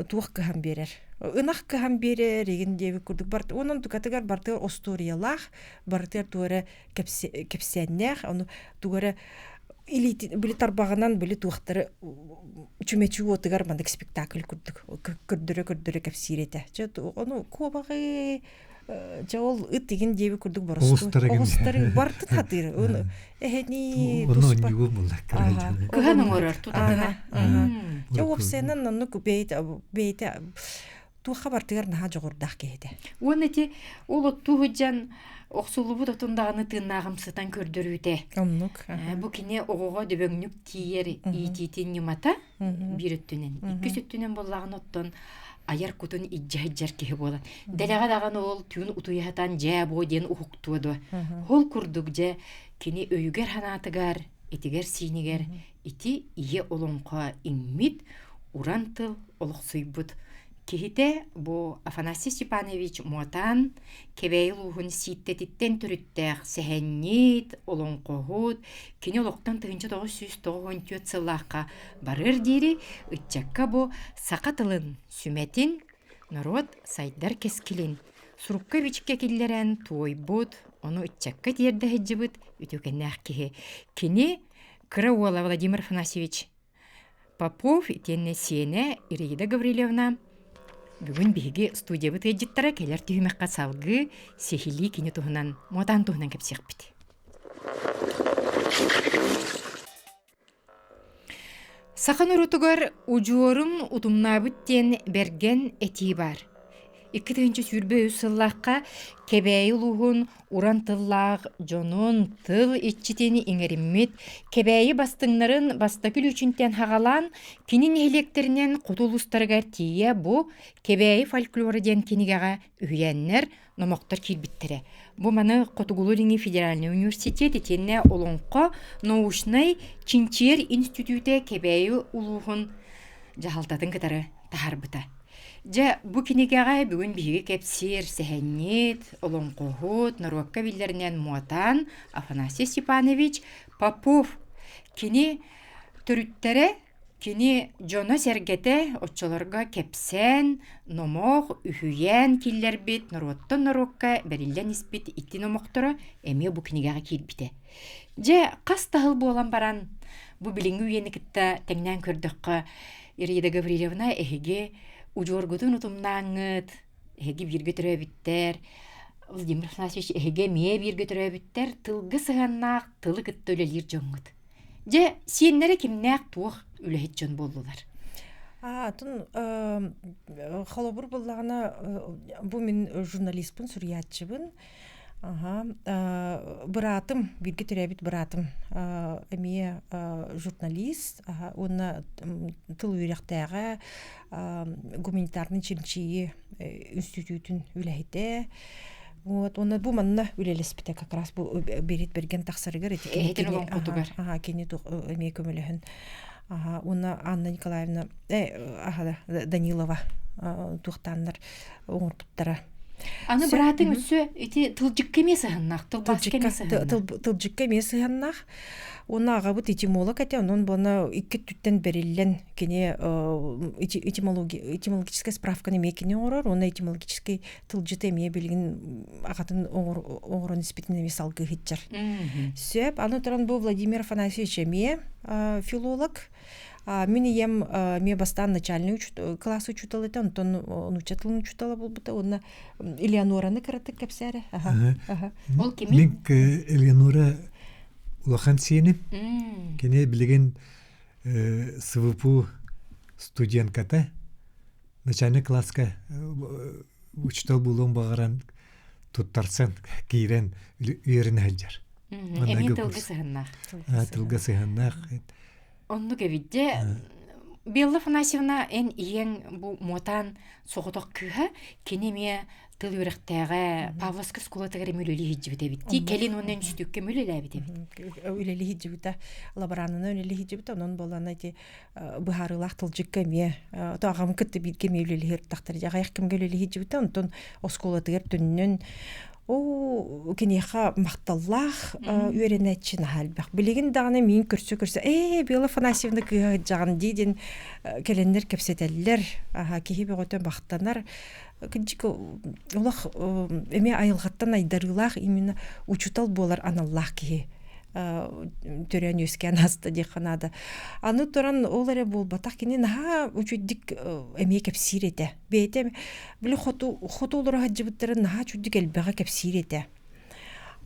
туох кыһан биэрэр. Ынах кыһан биэрэр игин диэбит курдук барыта онон тукатыгар барытыгар остуоруйалаах, барытыгар тугу эрэ кэпсээннээх, ону тугу эрэ илиитин били тарбаҕынан били туохтары чүмэчи уотугар маннык спектакль курдук көрдөрө-көрдөрө кэпсиир этэ. Чэ ону куобаҕы дьэ ол ыт игин диэби курдук боростуой оҕустары бартын хатыыр ону эһэни туспа
кыһан оҥорор тутатына
дьэ уопсайынан оннук бэйэтэ бэйэтэ туохха бартыгар наһаа дьоҕурдаах киһи этэ.
Уонна ити ол оттуу сылдьан охсуллубут отун даҕаны тыыннааҕымсытан көрдөрүүтэ.
Оннук.
Бу кини оҕоҕо дөбөҥнүк тиийэр иитиитин ньымата биир өттүнэн. Иккис өттүнэн буоллаҕына оттон айар кутун илдьэ сылдьар киһи буолан. Дэлэҕэ даҕаны ол түүн утуйа сатаан дьээ буо диэн уһуктуо дуо. Ол курдук дьэ кини өйүгэр-санаатыгар, этигэр-сиинигэр ити ийэ олоҥхо иҥмит, уран тыл олохсуйбут киһитэ бу Афанасий Степанович Муотаан Кэбээйи улууһун Сииттэтиттэн төрүттээх сэһэнньит, олоҥхоһут, кини олохтон 1994 сыллаахха барыар диэри ыччакка бу саха тылын сүмэтин, норуот сайдар кэскилин сурукка-бичиккэ киллэрэн туойбут, ону ыччакка тиэрдэ сылдьыбыт үтүөкэннээх киһи. Кини Кыра уола Владимир Афанасьевич Попов итиэннэ сиэнэ Ираида Гаврильевна бүгүн биһиги студиябыт ыалдьыттара кэлэр түһүмэххэ салгыы сиһилии кини туһунан, Муотаан туһунан кэпсиэхпит. Саха норуотугар удьуорум утумнаабыт диэн бэргэн этии баар. 2023 сыллаахха Кэбээйи улууһун уран тыллаах дьонун тыл иччитин иҥэриммит Кэбээйи бастыҥнарын бастакы лүүчүнтэн хаҕалаан кини нэһилиэктэринэн хоту улуустарыгар тиийэ бу Кэбээйи фольклора диэн кинигэҕэ үһүйээннэр, номохтор киирбиттэрэ. Бу маны Хотугулуу-Илиҥҥи федеральнай университет итиэннэ Олоҥхо научнай чинчийэр института Кэбээйи улууһун дьаһалтатын кытары таһаарбыта. Дьэ, бу кинигэҕэ бүгүн биһиги кэпсиир сэһэнньит, олоҥхоһут, норуокка биллэринэн муотаан Афанасий Степанович Попов. Кини төрүттэрэ, кини дьоно-сэргэтэ оччолорго кэпсээн, номох, үһүйээн киллэрбит, норуоттан норуокка бэриллэн испит ити номохторо эмиэ бу кинигэҕэ киирбитэ. Дьэ, хас да сыл буолан баран, бу билиҥҥи үйэни кытта тэҥнээн көрдөххө, Ираида Гаврильевна, эһиги удьуоргутун утумнааҥҥыт, эһиги бииргэ төрөөбүттэр, Владимир Афанасьевич, эһиги эмиэ бииргэ төрөөбүттэр, тылга сыһыаннаах, тылы кытта үлэлиир дьоҥҥут. Дьэ, сиэннэрэ кимнээх туох үлэһит дьон буоллулар?
Атын холобур буллаҕына, бу мин журналиспын, суруйааччыбын. Аха, быраатым, бииргэ төрөөбүт быраатым эмиэ журналист уонна тыл үөрэхтээҕэ, гуманитарнай чинчийии институтун үлэһитэ. Вот, уонна бу манна үлэлэспитэ как раз бу Берит Берген тахсарыгар ити кини
Эһэтин олоҥхотугар.
Аха, кини эмиэ көмөлөһөн. Аха, уонна Анна Николаевна аха Данилова туохтааннар оҥорбуттара.
Аны быраатыҥ өссө ити тылдьыкка эмиэ сыһаннаах, тылбааска эмиэ сыһаннаах.
Тылдьыкка эмиэ сыһаннаах. Уонна аҕабыт этимолог этэ, онон буона икки өттүттэн бэриллэн кини этимологическай справканы эмиэ кини оҥорор, уонна этимологическай тылдьыты эмиэ билигин аҕатын оҥорон испитин эмиэ салгыы сылдьар. Сөп. Аны туран бу Владимир Афанасьевич эмиэ филолог. Мин ийэм эмиэ бастаан начальный класс учуутала этэ, онтон нуучча тылын учуутала буолбута уонна Элеонораны кыратык кэпсээрэ.
Ол кимий?
Мин Элеонора улахан сиэним. Кини билигин СВПУ студентката. Начальный класска учуутал буолуон баҕаран туттарсан киирэн үөрэнэ сылдьар.
Эмиэ тылга сыһыннаах.
Тылга сыһыннаах.
Оннук эбит дьэ. Белла Афанасьевна эн ийэҥ бу муотаан соҕотох кыыһа, кини эмиэ тыл үөрэхтээҕэ Павловскай оскуолатыгар эмиэ үлэлии сылдьыбыт эбит дии. Кэлин уонна үнстүүккэ эмиэ үлэлээбит эбит.
Үлэлии сылдьыбыта, лаборанынан үлэлии сылдьыбыта, онон буолан ити быһаарыылаах тылдьыкка эмиэ то аҕам кытта бииргэ эмиэ үлэлии сырыттахтар. Аҕыйах кэмҥэ үлэлии сылдьыбыта, онтон оскуолатыгар төннөн Оо, киниэхэ махталлаах үөрэнээччи наһаа элбэх. Билигин даҕаны миин көрсө-көрсө, ээ, Белла Афанасьевна кыыһа сылдьаҕын дии диэн кэлэннэр кэпсэтэллэр. Аһа, киһи бөҕөтө махтанар. Кырдьык, олох эмиэ айылҕаттан айдарыылаах именно учуутал буолар аналлаах киһи төрөөн үөскээн ааста диэххэ наада. Аны туран ол эрэ буолбатах, кини наһаа үчүгдүк эмиэ кэпсиир этэ. Бэйэтэ били хоту хоту олоро сылдьыбыттарын наһаа үчүгдүк элбэҕи кэпсиир этэ.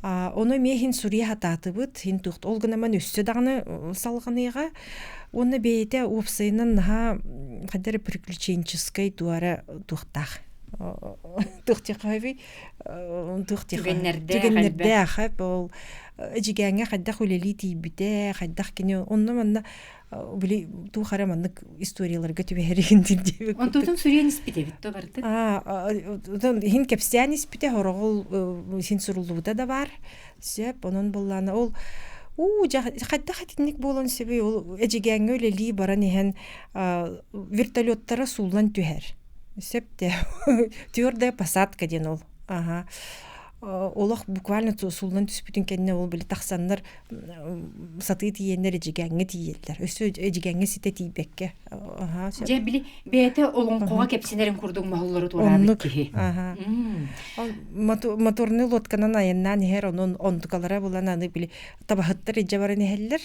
Ону эмиэ иһин суруйа сатаатыбыт, иһин туох ол гынан өссө даҕаны салҕаныаҕа. Уонна бэйэтэ уопсайынан наһаа хайдах эрэ приключенческай туора туохтаах туох диэххэ туох түгэннэрдээх ол эдьигээҥҥэ хайдах үлэлии тиийбитэ, хайдах кини онно-манна били туох эрэ маннык историяларга түбэһэригин диэбит
Онтутун суруйан испит эбит то барытын.
Иһин кэпсээн испитэ, хороҕол иһин суруллубута да баар. Сөп, онон буллаана ол уу хайдах итинник буолан сөбүй ол эдьигээҥҥэ үлэлии баран иһэн вертолеттара сууллан түһэр. Сөп те. Твердая посадка диэн ол. Аха. Олох буквально сууллан түспүтүн кэннэ ол били тахсаннар сатыы тиийэннэр эдьигээҥҥэ тиийэллэр. Өссө эдьигээҥҥэ ситэ тиийбэккэ.
Аха. Дьэ били бэйэтэ олоҥхоҕо кэпсэнэрин курдук моһоллору туораабыт киһи.
Аха. Моторный лодканан айаннаан иһэр, онон онтукалара булан аны били табаһыттар илдьэ баран иһэллэр.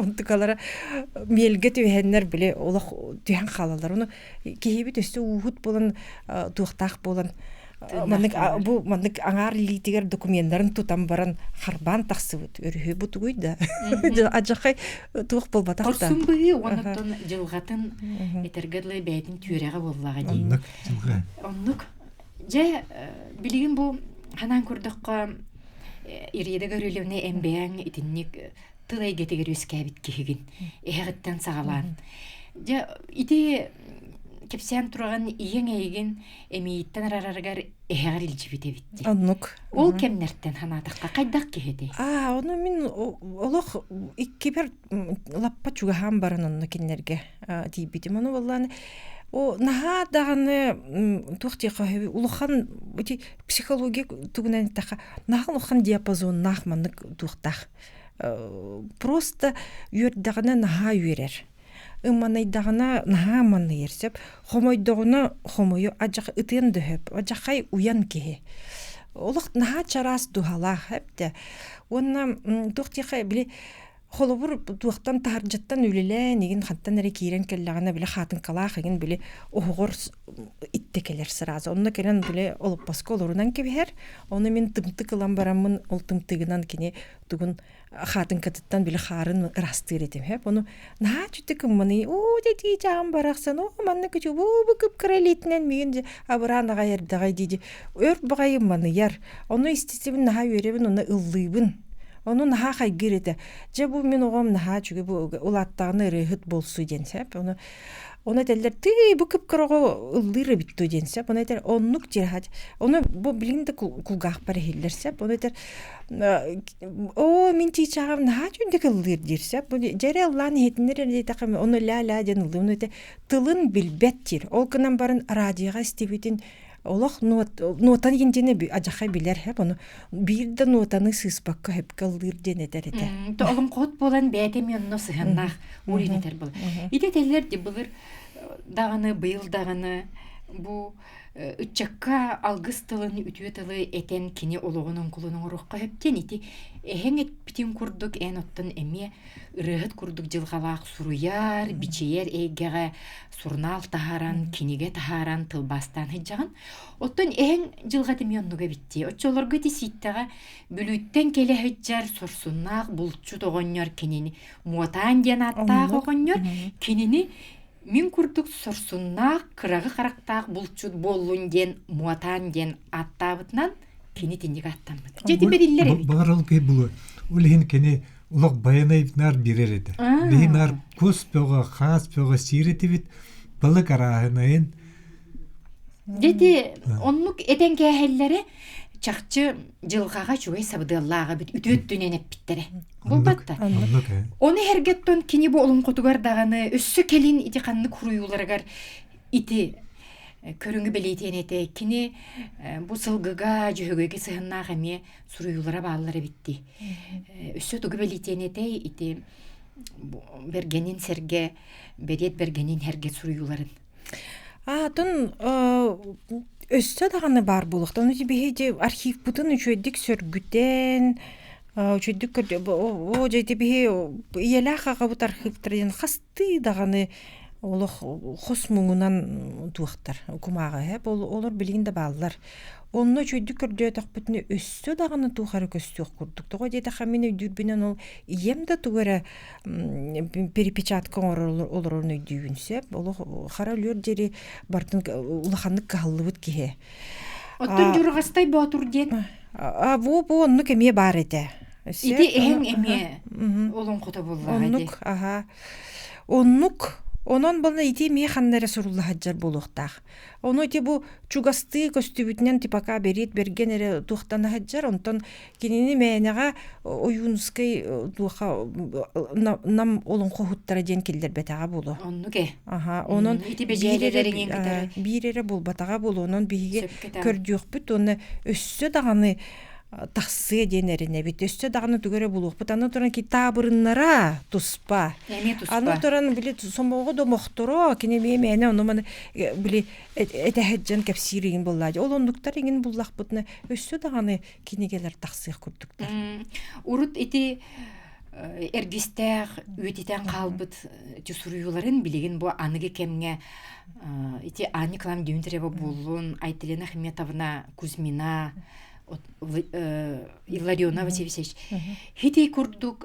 Онтукалара миэлгэ түһэннэр били олох түһэн хаалаллар. Ону киһибит өссө ууһут буолан туохтаах буолан маннык бу маннык аҥаар илиитигэр документарын тутан баран харбаан тахсыбыт өрүһү бу тугуй да адьахай туох буолбатах да
хорсун быһыы уонна дьылҕатын этэргэ дылы бэйэтин түөрэҕэ буоллаҕа дии
оннук дьылҕа
оннук дьэ билигин бу ханаан көрдөххө Ирида Гаврильевна эмбэйэҥ итинник тыл эйгэтигэр үөскээбит киһигин эһэҕиттэн саҕалаан. Дьэ ити кэпсээн тураҕын ийэҥ эйигин эмиийиттэн арарарыгар эһэҕэр илдьибит эбит дии.
Оннук.
Ол кэмнэртэн санаатахха хайдах киһи этэй?
Аа, ону мин олох иккибэр лаппа чугаһаан баран онно кинилэргэ тиийбитим. Ону буоллаан о наһаа даҕаны туох диэххэ улахан ити психология тугунан эттэххэ наһаа улахан диапазоннаах маннык туохтаах просто үөрдэҕинэ наһаа үөрэр ымманайдаҕына наһаа ымманыйар сөп хомойдоҕуна хомойу адьах ытыан да сөп адьахай уйан киһи олох наһаа чараас дууһалаах эптэ уонна туох диэххэ били Холобур, туохтан таһырдьаттан үлэлээн игин хантан эрэ киирэн кэллэҕинэ били хаатыҥкалаах игин били оһоҕор иттэ кэлэр сразу. Онно кэлэн били олоппоско олорунан кэбиһэр. Ону мин тымтык ылан бараммын ол тымтыгынан кини тугун хаатыҥкатыттан били хаарын ыраастыыр этим. Хэп ону наһаа чүтүк ымманый оо дии чаам барахсан оо манна күчү бу бу кып-кыра илиитинэн миигин абыраан аҕай эрдэҕэй дии өр баҕайы маныйар. Ону истисибин наһаа үөрэбин уонна ыллыыбын. Ону наһаа хайгыыр этэ. Дьэ бу мин оҕом наһаа үчүгэй бу улааттаҕына ырыаһыт буолсу диэн сөп. Ону ону этэллэр тыый бу кып-кыра оҕо ыллыыр эбит дуо диэн сөп. Ону этэр оннук диир Ону бу билигин да кулгаахпар иһиллэр сөп. Ону этэр оо мин чыычааҕым наһаа үчүгэй ыллыыр диир сөп. Бу дьэ эрэ ыллаан иһитиннэр эрэ диэтэххэ ону ля-ля диэн ыллыыр. Ону этэ тылын билбэт диир. Ол гынан баран радиоҕа истибитин олох нуотан диэни адьахай билэр хэп ону биир да нуотаны сыыспакка хөпкө ыллыыр диэн этэр этэ.
Олоҥхоһут буолан бэйэтэ эмиэ онно сыһыаннаах уурин этэр был. Ити этэллэр ди былыр даҕаны быйыл даҕаны бу ыччакка алгыс тылын үтүө тылы этэн кини олоҕун оҥкулун оҥоруохха сөп диэн ити эһэҥ эппитин курдук эн оттон эмиэ ырыаһыт курдук дьылҕалаах суруйар, бичийэр эйгэҕэ сурунаал таһааран, кинигэ таһааран, тылбаастаан сылдьаҕын. Оттон эһэҥ дьылҕата эмиэ оннуга эбит дии. Оччолорго ити Сииттэҕэ Бүлүүттэн кэлэ сылдьар сорсуннаах булчут оҕонньор кинини Муотаан диэн ааттаах оҕонньор кинини мин курдук сорсуннаах кыраҕы харахтаах булчут буоллун диэн Муотаан диэн ааттаабытынан кини итинник ааттаммыт. Дьэ ити бэриллэр эбит.
Баҕар ол киһи булуо. Ол иһин кини. Олох байанай наар биэрэр этэ. Биһи наар кус бөҕө, хаас бөҕө сиир этибит, балык арааһынайын.
Дети оннук этэн кээһэллэрэ чахчы дьылҕаҕа үчүгэй сабыдыаллааҕа эбит үтүө өттүнэн эппиттэрэ. Булбатта. Ону эһэргэттон кини бу олоҥхотугар даҕаны өссө кэлин ити ханнык хуруйууларыгар ити көрүҥү бэлиэтиэн этэ. Кини бу сылгыга, дьөһөгөйгө сыһыннаах эмиэ суруйуулара бааллар эбитти. Өссө тугу бэлиэтиэн этэй ити бэргэнин сэргэ, бэриэт бэргэнин сэргэ суруйууларын?
Аатын өссө даҕаны баар буолуохта. Ону биһиги архивпытын үчүгэйдик сөргүтэн, үчүгэйдик көрдө оо дьэ ити биһи ийэлээх аҕабыт архивтара диэн хастыы даҕаны олох хос муҥунан туохтар кумааҕы эһэп олор билигин да бааллар. Онно үчүгэйдик көрдөөтөхпүтүнэ өссө даҕаны туох эрэ көстүөх курдук. Тоҕо диэтэххэ мин өйдүүрбүнэн ол ийэм да тугу эрэ перепечатка оҥорор олорорун өйдүүбүн сөп. Олох хара өлүөр диэри бартын улаханнык кыһаллыбыт киһи.
Оттон Дьурҕастай Боотур диэн?
Бу бу оннук эмиэ баар этэ.
Ити эһэҥ эмиэ олоҥхото буоллаҕа дии.
Оннук, аха. Оннук. Онон буолла ити эмиэ ханна эрэ сурулла сылдьар буолуохтаах. Ону ити бу чугастыы көстүбүтүнэн типака бэриэт бэргэн эрэ туохтана сылдьар, онтон кинини мээнэҕэ Ойуунускай туоха нам олоҥхоһуттара диэн киллэрбэтэҕэ буолуо.
Оннук ээ.
Аха, онон
ити бэдьээлэлэриҥин кытары
биир эрэ буолбатаҕа буолуо. Онон биһиги көрдүөхпүт уонна өссө даҕаны тахсыа диэн эрэнэбит. Өссө даҕаны тугу эрэ булуохпут. Аны туран китаабырыннара туспа.
Эмиэ туспа.
Аны туран били сомоҕо домохторо кини эмиэ мээнэ ону маны били этэһэджэн кэпсиир игин буоллаа. Ол оннуктар игин буллахпытына өссө даҕаны кинигэлэр тахсыах курдуктар.
Урут ити эргистээх үөтүтэн хаалбыт суруйууларын билигин бу аныгы кэмҥэ ити Аня Николаевна Дмитриева буоллун, Айталина Ахметовна Кузьмина, Илларионова Васильевич хити курдук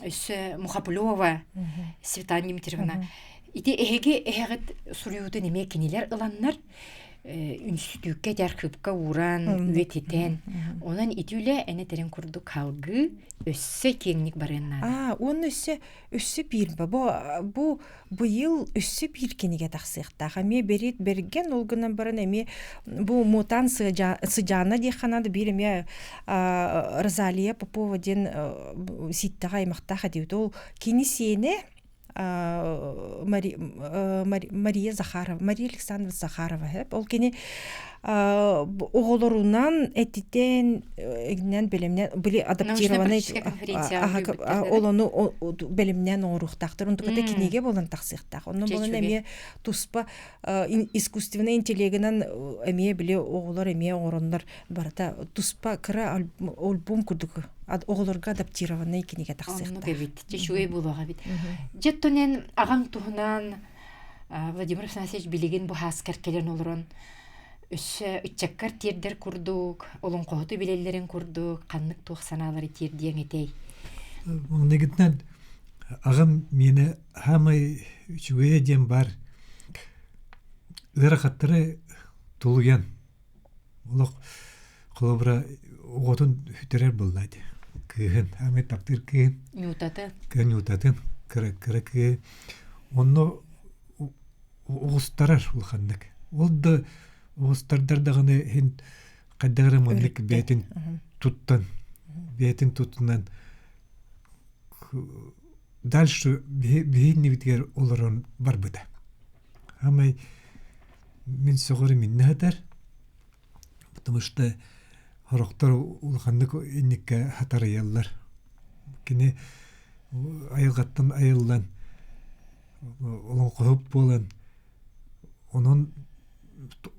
өссө Мухаплева Светлана Дмитриевна ити эһиги эһэҕит суруйуутун эмиэ кинилэр ыланнар үнстүүккэ архыыпка ууран үйэтитэн онон ити үлэ эн этэрин курдук халгыы өссө киэҥник барыан наада.
Аа уонна өссө өссө биир бу бу быйыл өссө биир кинигэ тахсыахтаах. Эмиэ Берит Берген ол гынан баран эмиэ бу Мутан Сыдьаана диэххэ наада биир эмиэ Розалия Попова диэн сииттэҕэ аймахтаах этибит. Ол кини сиэнэ Мария Захарова, Мария Александровна Захарова ол кини оҕолорунан этитэн игинэн бэлэмнэн били адаптированный ол ону бэлэмнээн оҥоруохтаахтар онтуката кинигэ буолан тахсыахтаах онно буолан эмиэ туспа искусственный интеллегинэн эмиэ били оҕолор эмиэ оҥороннор барыта туспа кыра альбом курдук оҕолорго адаптированный кинигэ тахсыахтаах
оннук эбит үчүгэй буолуох эбит дьэ оттон аҕаҥ туһунан Владимир Афанасьевич билигин бу һааскар кэлэн олорон өссө ыччаккар тиэрдэр курдук, олоҥхоһуту билэллэрин курдук ханнык туох санаалары тиэрдиэҥ этэй?
Маҥнайгытынан аҕам миэнэ саамай үчүгэйэ диэн баар ыарахаттары тулуйан Олох холобура оҕотун сүтэрэр буолла ити кыыһын аамай таптыыр кыыһын
Ньуутатын.
Ньуутатын кыра кыра кыыһы онно оҕустарар улаханнык ол да оҕустардар даҕаны иһин хайдах эрэ маннык бэйэтин туттан бэйэтин туттунан дальше биһи иннибитигэр олорон барбыта Аамай мин сөҕөрүм иннэ сытар, потому что сорохтор улаханнык инниккэ хатарыйаллар. Кини айылҕаттан айыллан олоҥхоһут буолан онон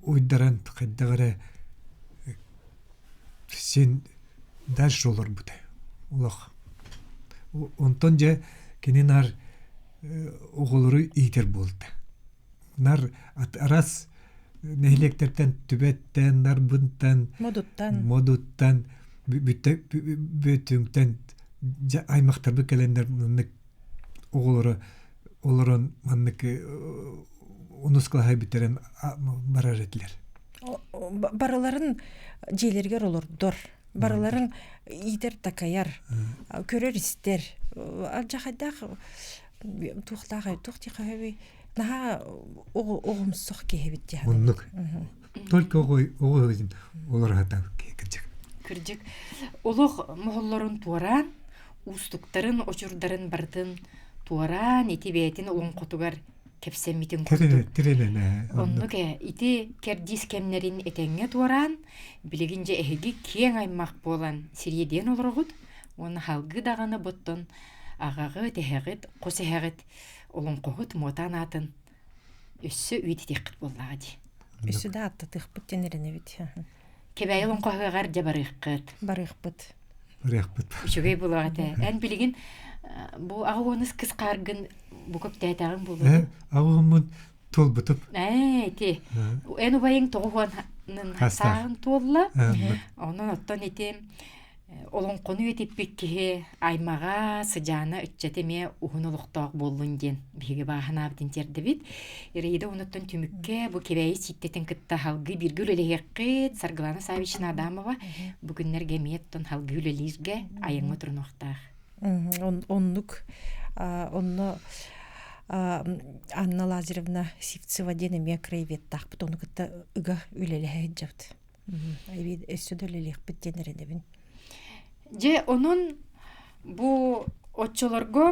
уйдаран хайдах эрэ син дальше олорбута олох. Онтон дьэ кини наар оҕолору иитэр буолта. Нар араас нэһилиэктэртэн Түбэттэн, Нарбынтан,
Модуттан,
Модуттан, Бүөтүҥтэн аймахтарбыт кэлэннэр маннык оҕолоро олорон маннык онус кылааһы бүтэрэн барар этилэр.
Барыларын дьиэлэригэр олордор. Барыларын иитэр такайар, көрөр-истэр. Алдьархайдаах туохтаах туох диэхэ наһаа оҕомсох киһи эбит дии
Оннук. Только оҕо оҕо олор хатаабыт киһи кырдьык.
Кырдьык. Олох моһоллорун туораан, уустуктарын, очурдарын барытын туораан, ити бэйэтин олоҥхотугар кэпсэммитин курдук.
Тирэнэн
Оннук ээ, ити кэрдиис кэмнэрин этэҥҥэ туораан, билигин дьэ эһиги киэҥ аймах буолан сириэдийэн олороҕут уонна салгыы даҕаны боттон аҕаҕыт, эһэҕит, хос эһэҕит олоҥхоһут муотаан аатын өссө үйэтитиэххит буоллаҕа дии.
Өссө да ааттатыахпыт диэн эрэнэбит.
Кэбээйи олоҥхоһуоҕар дьэ барыаххыт.
Барыахпыт.
Барыахпыт.
Үчүгэй буолуох этэ. Эн билигин бу аҕа уонус кыс хааргын бу көптөөтөҕүҥ буолуо.
Э, аҕа туолбутум.
Ээ, ити. Эн убайыҥ тоҕуһуонун сааһын туолла. Онон оттон ити Олоҥхону үйэтиппит киһи аймаҕа, сыдьаана ыччата эмиэ уһун олохтоох буоллун диэн биһиги бааһынаабытын тиэрдэбит. Ираида онуттан түмүккэ бу Кэбээйи Сииттэтин кытта салгыы бииргэ үлэлэһиэххит. Саргылана Саввична Адамова бу күннэргэ эмиэ оттон салгыы үлэлииргэ айаҥҥа турунуохтаах.
Оннук онно Анна Лазаревна Сивцева диэн эмиэ краеведтаахпыт ону кытта ыга үлэлэһэ сылдьабыт. Өссө да үлэлиэхпит диэн эрэнэбин.
Дьэ, онон бу оччолорго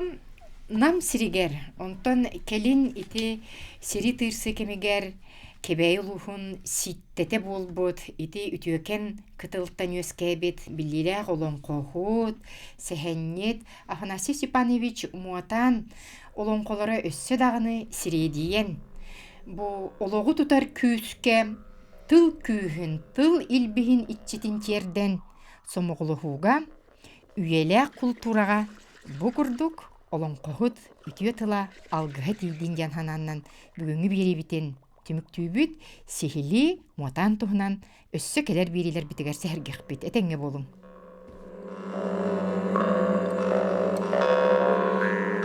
Нам сиригэр, онтон кэлин ити сири тыырсыы кэмигэр Кэбээйи улууһун Сииттэтэ буолбут ити үтүөкэн кытылтан үөскээбит биллиилээх олоҥхоһут, сэһэнньит Афанасий Степанович Муотаан олоҥхолоро өссө даҕаны сириэдийэн, бу олоҕу тутар күүскэ тыл күүһүн, тыл илбиһин иччитин тиэрдэн сомоҕолоһууга, үйэлээх култуураҕа бу курдук олоҥхоһут үтүө тыла алгыһа тиийдин диэн санааннан бүгүҥҥү биэриибитин түмүктүүбүт, сиһилии муотаан туһунан өссө кэлэр биэриилэрбитигэр сэһэргэхпит. Этэҥҥэ буолуҥ.